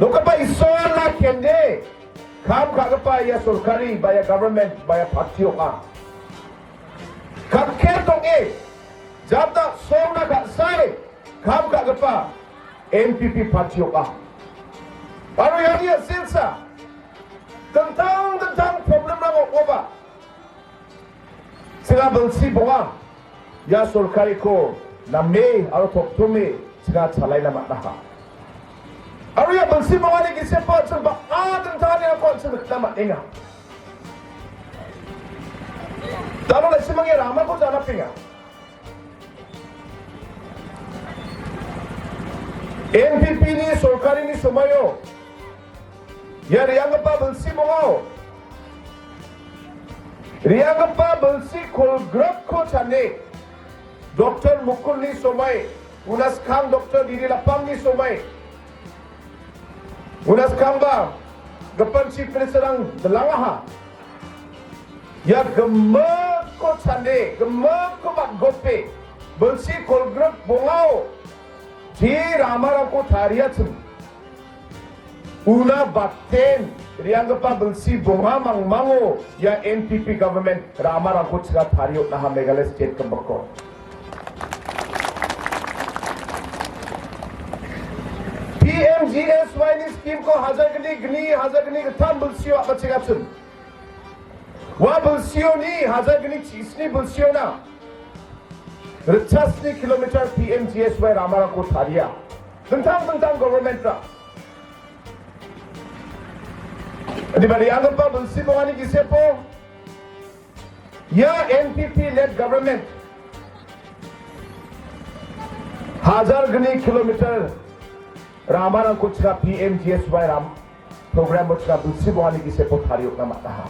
Nokgipa Isorna kende kam ka·gipa ia sorkari, ba ia government, ba ia party ong·a. Kakket ong·e, jabda songna ka·sae, kam ka·gipa N P P party ong·a. Aro iani a·selsa, dingtang dingtang problem-rang ong·oba, china bilsi bonga, ia sorkariko name aro toktome china chalaina man·aha. Aro ia bilsi bongani gisepo an·ching bang·a dingtanganirangko an·ching nikna man·enga. Dalo naisimang ia ramako janapenga. N P P-ni sorkarini somaio ia re·anggipa bilsi bongao, re·anggipa bilsi kolgrikko chane Doktor Mukulni somai, una skang Doktor Didi Lapangni somai, una skangba gipin chief minister-rang bilangaha. Ia gimikko chande, gimikko matgope, bilsi kolgrik bongao, je ramarangko tariachim. Una baten, re·anggipa bilsi bonga mangmango, ia N P P government ramarangko chika tariotnaha Meghalaya state gimikko. P M G S Y-ni scheme-ko hajar gni, gni, hajar gni gittam bilsio a·bachengachim. Ua bilsioni hajar gni chisni bilsiona ritchasni kilometer P M G S Y ramarangko taria. Dingtang dingtang government-ra. Adiba re·anggipa bilsi bongani gisepo, ia N P P led government hajar gni kilometer ramarangko chika P M G S Y ram program-o chika bilsi bongani gisepo tariotna man·aha.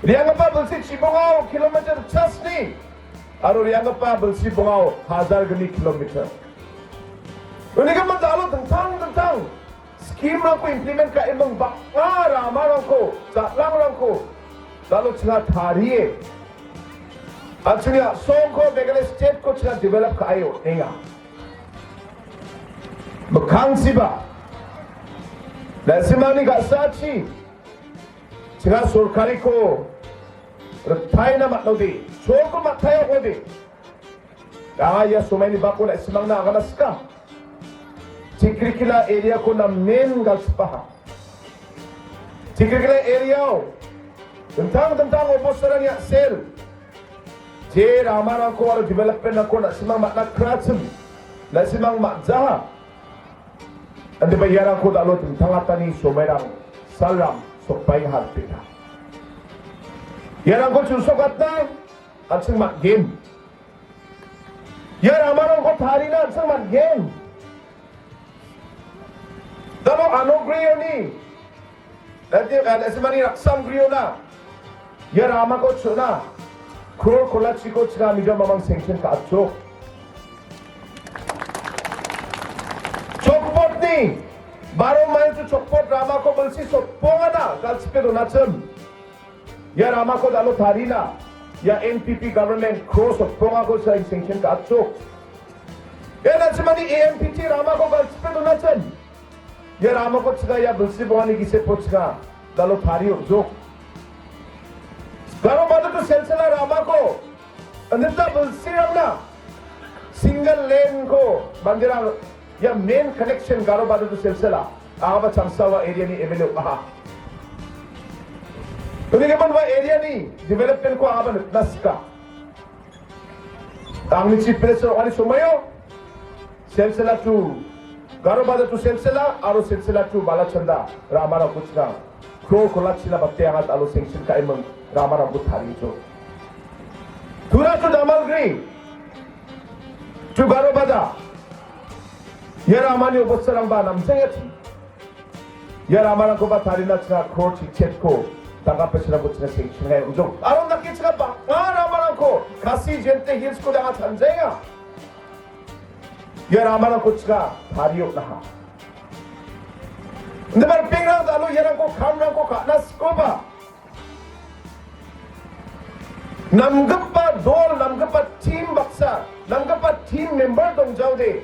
Re·anggipa bilsi chibongao kilometer chasni aro re·anggipa bilsi bongao hajar gni kilometer. Unigimin dalo dingtang dingtang scheme-rangko implement ka·eming bang·a ramarangko, jatlangrangko dalo china tarie, an·chingni a·songko Meghalaya state-ko china develop ka·e on·enga. Mikkangchiba, na·simangni ga·sachi china sorkariko riktaina man·ode, cholko man·taia ong·ode. Anga ia somaini bako na·simangna agana sika. Chikrikila area-ko namen galchipaha. Chikrikila area-o dingtang dingtang obostarangni a·sel. Je ramarangko aro development-rangko na·simang man·a krachim, na·simang man·jaha. Indiba iarangko dalo dingtangatani somairang salram sokbaenga ripeng·a. Iarangko chusokatna an·ching man·gen. Ia ramarangko tarina an·ching man·gen. Dalo Anogrioni, nanti, eh, nasimani Raksam Griona, ia ramako chona, kror kolachiko china mijam mamang sanction ka·atchok. Chokpotni, baro mile chu Chokpot ramako bilsi sotpongana galchipe donachim. Ia ramako dalo tarina, ia N P P government kror sotpongako sai sanction ka·atchok. Ia na·simani A M P T ramako galchipe donachim. Ia ramako chika ia bilsi bongani gisepo chika dalo tarie on·jok. Garo Madhuko Silsila ramako, anita bilsirangna, sing Single lane-ko manderang ia main connection Garo Bada to Silsila. Angaba Changsawa area-ni M L A ong·aha. Unigimin ua area-ni development-ko angaba nikna sika. Angni Chief Minister ong·ani somoio Silsila to Garo Bada to Silsila aro Silsila to Balachanda ramarangko chinga. Crore kolachina bate anga alo sanction ka·eming ramarangko tarijo. Tura to Damalgiri to Garo Bada. Ia ramani obostarangba namjaiachi. Ia ramarangkoba tarina chinga crore chichetko tangka pesenrangko chinga sanction ka·e ong·jo. Aro dake chinga bang·a ramarangko Khasi Jaintia Hills-ko danga chanjaenga. Ia ramarangko chinga tarie on·aha. Inde ripengrang da·alo iarangko kamrangko ka·na sikoba. Namgipa dol, namgipa team baksa, namgipa team member dongjaode.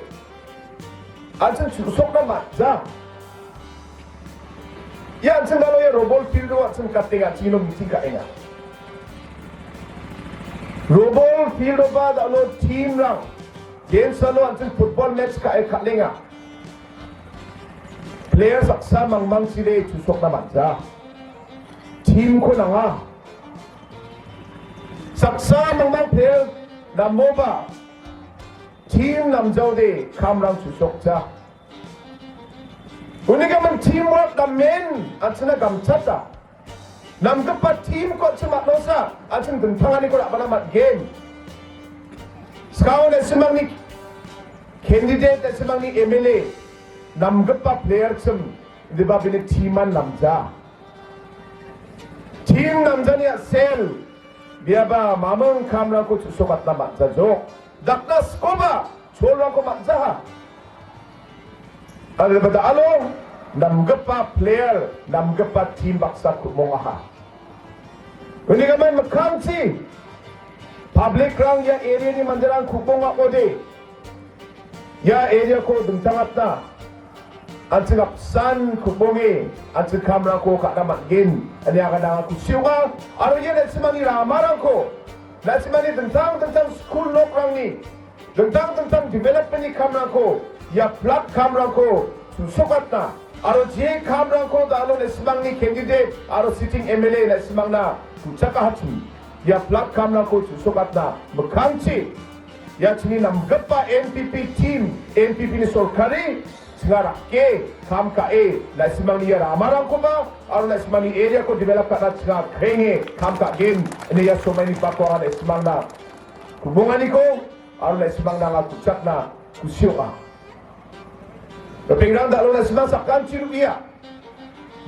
An·ching chu·sokna man·ja. Ia an·ching da·alo ia robol field-o an·ching katenga, an·ching ino meeting ka·enga. Robol field-oba da·alo team-rang, games-ano an·ching football match ka·e kal·enga. Player saksa mangmangchide chu·sokna man·ja. Team-ko nanga. Saksa mangmang player namoba team namjaode kamrang chu·sokja. Unigimin teamwork namen an·chingna gamchata. Namgipa team-ko an·ching matnosa, an·ching dingtanganiko ra·bana man·gen. Skang na·simangni candidate, na·simangni M L A, namgipa player-chim, indiba bini team-an namja. Team namjani a·sel, biaba mamung kamrangko chu·sokatna man·jajok. Dakna sikoba, cholrangko man·jaha. Aro da·alo, namgipa player, namgipa team baksa ku·mongaha. Unigimin mikkangchi, public-rang ia area-ni manderang ku·monga ode. Ia area-ko dingtangatna, an·ching apsan ku·monge, an·ching kamrangko ka·na man·gen, ine agana anga kusi ong·a. Aro ia na·simangni ramarangko, na·simangni dingtang dingtang skul nokrangni, dingtang dingtang development-ni kamrangko, ia flag kamrangko chu·sokatna, aro je kamrangko da·alo na·simangni candidate aro sitting M L A na·simangna ku·chakahachim. Ia flag kamrangko chu·sokatna mikkangchi, ia chingni namgipa N P P team, N P P-ni sorkari, chinga rake kam ka·e, na·simangni ia ramarangkoba, aro na·simangni area-ko develop ka·na chinga krenge kam ka·gen, ine ia somaini bako anga na·simangna ku·monganiko, aro na·simangna anga ku·chakna kusi ong·a. Ripengrang da·alo na·simang sakanchi ro·ia.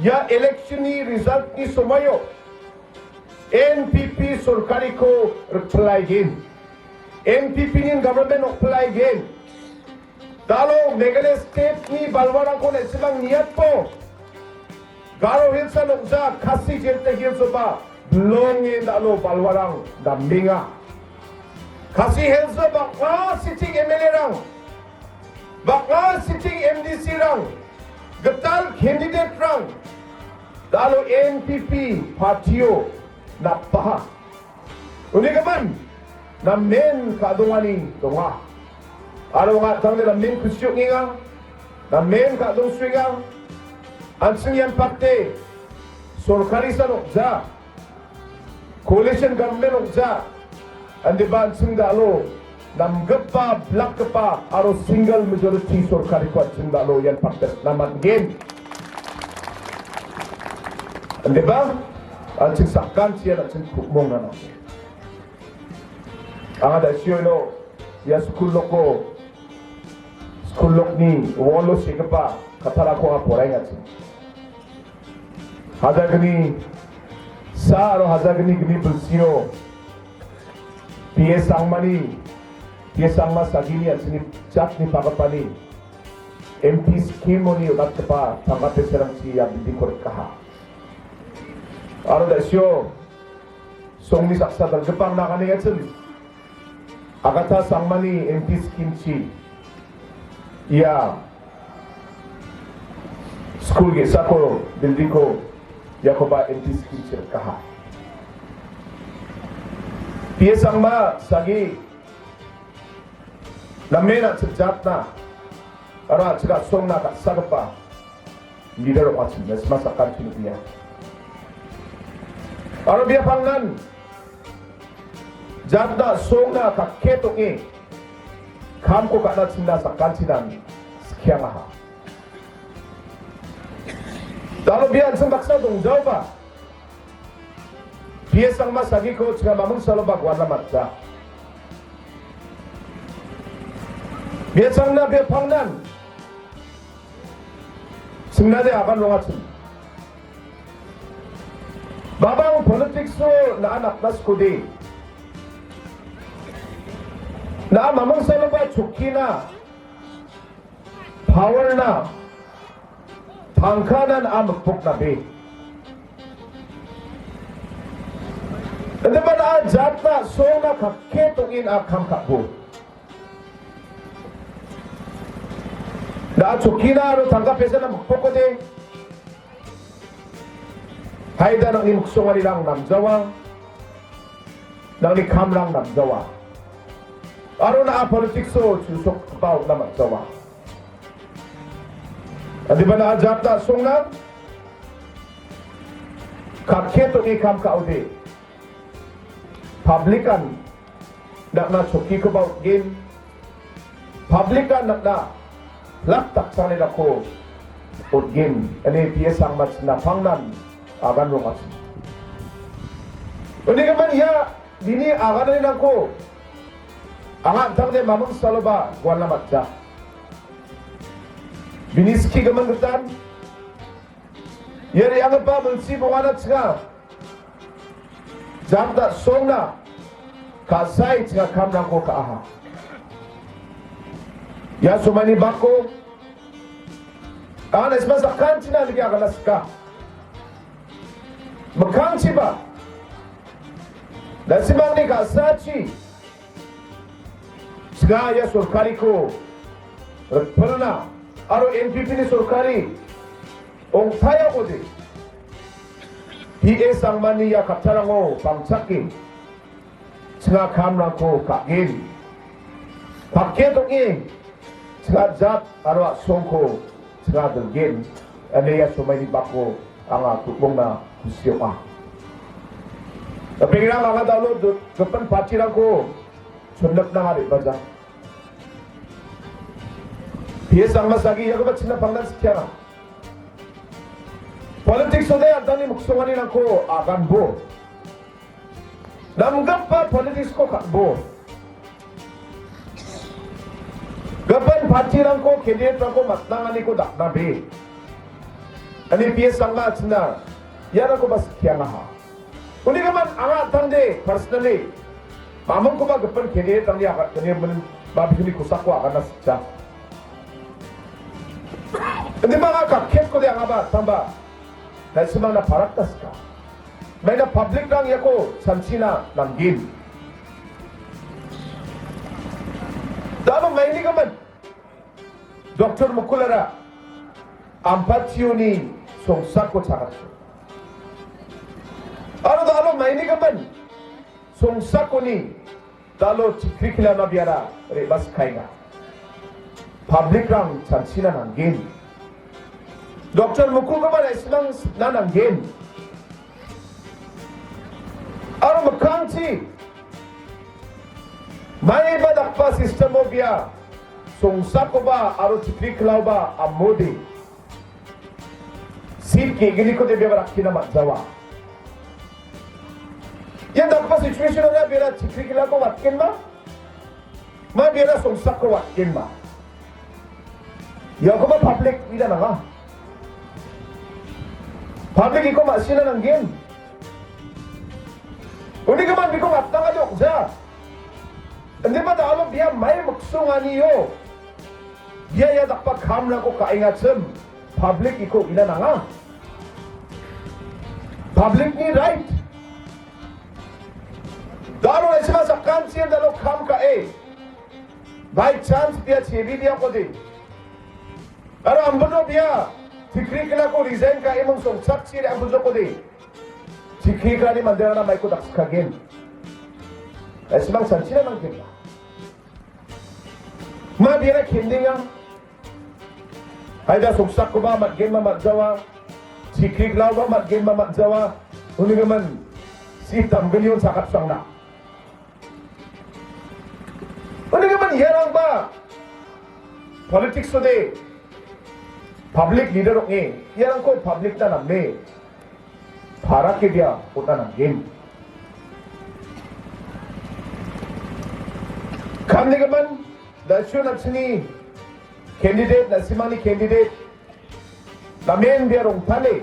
Ia election-ni result-ni somoio N P P sorkariko rikpilaigen. N P P-ni government rikpilaigen. Da·alo Meghalaya state-ni balwarangko na·simang niatbo. Garo Hills-a nokja, Khasi Jaintia Hills-oba bilonge da·alo balwarang damenga. Khasi Hills-o bang·a sitting M L A-rang, bang·a sitting M D C-rang, gital candidate-rang, da·alo N P P party-o napaha. Unigimin, namen ka·dongani donga. Aro anga tangde namen kusi ong·enga, namen ka·dongsuenga. An·ching ian pakte sorkari san ong·ja, coalition government ong·ja, indiba an·ching da·alo namgipa, blakgipa aro single majority sorkariko an·ching da·alo ian pakte rikna man·gen. Indiba, an·ching sakantian an·ching ku·mongna nanggen. Anga da·sio ino ia skul noko, skul nokni wall-o segipa kattarangko anga poraengachim. Hajalgni sa aro hajalgni gni bilsio P A Sangmani, P A Sangma sagini an·chingni jatni pagipani M P scheme-oni on·atgipa tangka peserangchi ia building-ko rikaha. Aro da·sio songni saksa dal·gipa angna aganengachim. Agatha Sangmani M P scheme-chi ia skul ge·sako, building-ko, iakoba M P scheme-chi rikaha. P A Sangma sagi Namen an·ching jatna aro an·ching a·songna ka·sagipa leader ong·achim, Nesma sakantin ong·a. Aro bia pangnan jatna a·songna kakke tong·e kamko ka·na chingna sakantinan skiangaha. Dalo bia an·ching baksa dongjaoba, P A Sangma sagiko chinga mamung saloba guana matja. Bia changna bia pangnan. Singnade agan rongachim. Babang politics-o na·a nakna skode. Na·a mamung saloba chokina, power-na, tangkana na·a mikpokna be. Inde ba na·a jatna a·songna kakke tong·in a kam ka·bo. Na·a chokina aro tangka pesana mikpokode. Haida nangni miksonganirang namjawa. Nangni kamrang namjawa. Aro na·a politics-o chusokgipa ong·na man·jawa. Adibana ajatna a·songna kakke tong·e kam ka·ode. Public-an dakna chokkikoba on·gen. Public-an dakna lak dakchangni dakko on·gen. Ine P A Sangma china pangnan agan rongachim. Unigimin ia bini agananirangko anga an·tangde mamung saloba gualna matja. Bini skigimin gitan, ia re·anggipa milsi bongana chinga. Jamda songna ka·sai chinga kamrangko ka·aha. Ia somaini bako, anga na·simang sakantina nike agana sika. Mikkangchiba, na·simangni ka·sachi, chinga ia sorkariko rikpilna aro N P P ni sorkari ong·taia ode. P A Sangmani ia katcharango bangchake chinga kamrangko ka·gen. Pakke dong·e chinga jat aro a·songko chinga dilgen. Ine ia somaini bako anga ku·bongna kusi ong·a. Napengrang anga dalo do-, gipin partirangko chonlipna anga re·baja. P A Sangma sagi iakoba china pangnan sikiara. Politics ode an·tangni miksonganirangko aganbo. Namgipa politics-ko ka·bo. Gipin partirangko, candidate-rangko matnanganiko daknabe. Ine P A Sangma china iarakoba sikiangaha. Unigimin anga an·tangde personally, mamungkoba gipin candidate-rangni agatgni min babisuni kosako agana sikja. Inde ba anga kakketko de anga ba tangba, na·simangna parakta sika. Maina public-rang iako chanchina nanggen. Dalo mainigimin Doktor Mukulara Ampationi songsako chagatjo. Aro dalo mainigimin songsakoni dalo chikri kilana biara re·baskaenga. Public-rang chanchina nanggen. Doktor Mukukoba na·simang sikna nanggen. Aro mikkangchi maiba dakgipa system-o bia songsakoba aro chikri kilaoba amode. Seat ge·gniko de biaba rakkina man·jawa. Ia dakgipa situation-ona biara chikri kilako watgenba? Ma biara songsako watgenba? Iakoba public ina nanga. Public iko ma·sina nanggen. Unigimin biko watangade ong·ja. Indiba dalo bia mai miksonganio. Bia ia dakgipa kamrangko ka·engachim, public iko ina nanga. Public-ni right. Dalo na·simang sakantian dalo kam ka·e. By chance bia chebi diakode. Aro ambuno bia chikri kilako resign ka·e mung songchakchi re ambujokode. Chikri kilani manderangna maiko dakskagen. Na·simang chanchina nanggen. Ma biara kendenga. Haida soksakkoba matgenba matjawa. Chikriklaoba matgenba matjawa. Unigimin sip damgnion sakapsangna. Unigimin iarangba politics ode public leader ong·e iarangko public-na name parake dia on·na nanggen. Kamnigimin da·sio na·singni candidate, na·simangni candidate namen dia rongtale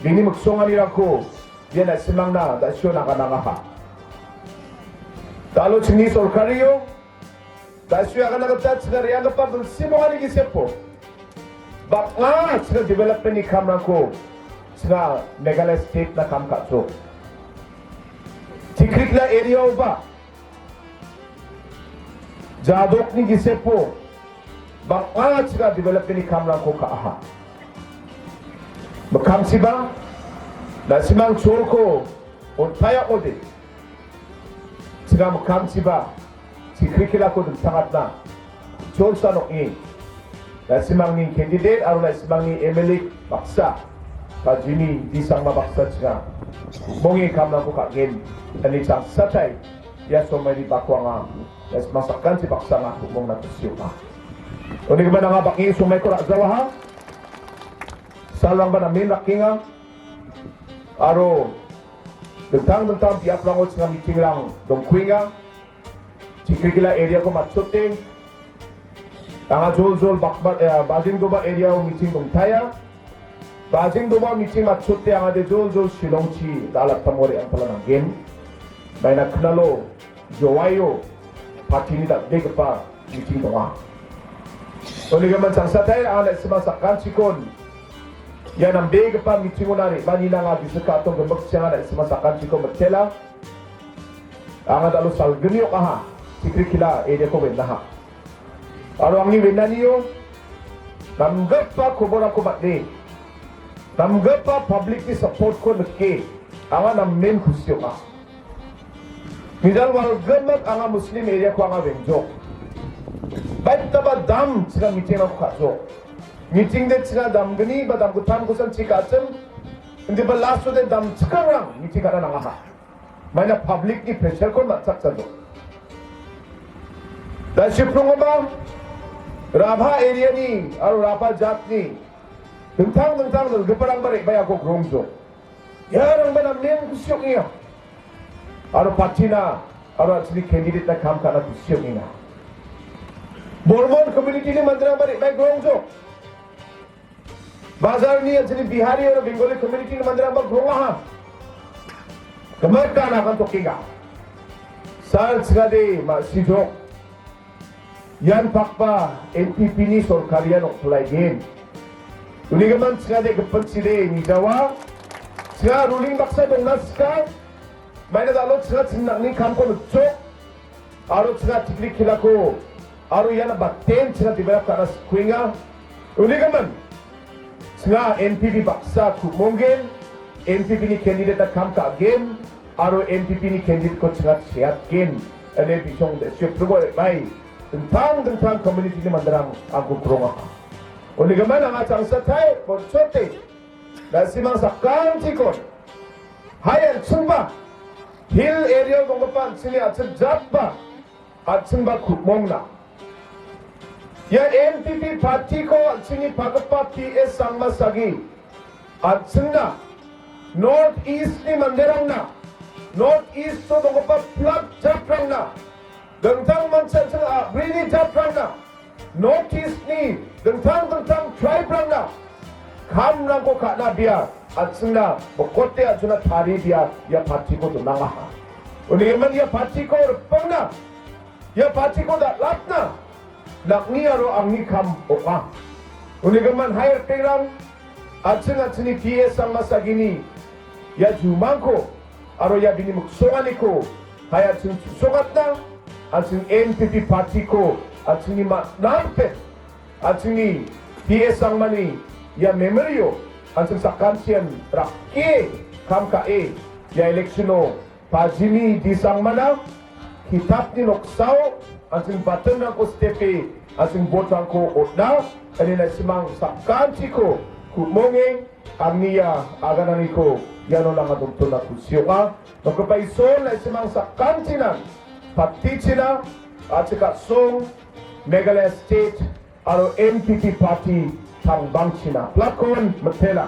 bini miksonganirangko dia na·simangna da·sio naganangaha. Da·alo chingni sorkario da·sio agana gita chinga re·anggipa bilsi bongani gisepo bang·a chinga development-ni kamrangko chinga Meghalaya state-na kam ka·chok. Chikrikla area-oba jadokni gisepo bang·a chinga development-ni kamrangko ka·aha. Mikkangchiba, na·simang cholko on·paia ode. Chinga mikkangchiba, Chikrikelako dingtangatna, cholsa nokni, na·simangni candidate aro na·simangni M L A baksa, Bajimi Disangma baksa chinga, monge kamrangko ka·gen, ani changsatai, ia somaini bako anga, na·simang sakanti baksa anga ku·mongna kusi ong·a. Unigimin anga bang·e somaiko ra·jawaha, salrangba namen rakenga, aro dingtang dingtang biaprango chinga meeting-rang dongkuenga. Chikrikila area-ko matchote, anga joljol bakba-, eh, Bajengdoba area-o meeting dongtaia. Bajengdoba meeting matchote anga de joljol Shillongchi da·alattamo re·angpala nanggen. Maina knalo Jowaio party-ni dal·begipa meeting donga. Unigimin changsatai anga na·sima sakantikon ia nambegipa meeting-ona re·bani nanga gisik ka·atong gimikchi anga na·sima sakantikon mitela. Anga da·alo salgni ong·aha, Chikrikila area-ko wenaha. Aro angni wenanio namgipa koborako man·e, namgipa public-ni support-ko nike, anga namen kusi ong·a. Mijal walgimin anga Muslim area-ko anga wengjok. Baitaba dam chinga meeting-rangko ka·jok. Meeting de chinga damgni ba damgittamkosan chi ka·achim, indiba last-ode damchikangrang meeting ka·na nangaha. Maina public-ni pressure-ko man·chakjajok. Da·siprongoba Rabha area-ni aro Rabha jatni dingtang dingtang dilgiparangba re·bae ako grongjok. Iarangba namen kusi ong·enga. Aro party-na aro an·chingni candidate-na kam ka·na kusi ong·enga. Bormon community-ni manderangba re·bae grongjok. Bajarni an·chingni Bihari aro Bengali community-ni manderangba grongaha. Kemerkan akan tokenga. Sal chingade ma-, sijok. Ian pakba N P P-ni sorkar ian ong·pilaigen. Unigimin chingade gipin chide nijawa. Chinga ruling baksa dongna sika. Maina da·alo chinga chingnangni kamko nikchok. Aro chinga Tikrikelako, aro iana baten chinga develop ka·na skuenga. Unigimin, chinga N P P baksa ku·monggen, N P P-ni candidate-na kam ka·gen, aro N P P-ni candidate-ko chinga cheatgen. Ine bisong de·sio probo re·bae, dingtang dingtang community-ni manderang angko krongaha. Unigimin anga changsatai, bonchote, na·simang sakantikon, hai an·chingba, hill area-o donggipa an·chingni an·ching jatba, an·chingba ku·mongna. Ia N P P party-ko an·chingni pagipa P S Sangma Sagi an·chingna North East-ni manderangna, North East-o donggipa plat jatrangna, dingtang mancha an·ching a·brini jatrangna, North East-ni dingtang dingtang tribe-rangna kamrangko ka·na bia an·chingna bokote an·chingna tarie bia ia party-ko donangaha. Unigimin ia party-ko ripengna, ia party-ko dal·atna nang·ni aro angni kam ong·a. Unigimin hai ripengrang, an·ching an·chingni P S Sangma Sagini ia jumangko aro ia bini miksonganiko hai an·ching chu·sokatna, an·ching N P P party-ko an·chingni ma-, nangpet, an·chingni P S Sangmani ia memory-o an·ching sakantian rake kam ka·e ia election-o Pajimi Disangmana kitapni noksao An·ching button-rangko stepe, an·ching vote-rangko on·a, ine la·simang sakantiko ku·monge, angni ia agananiko iano nanga dongtona kusi ong·a. Nokgipa Isol, la·simang sakantinan party-china, a·chik a·song, Meghalaya State aro N P P party tangbangchina. Plakkon mitela.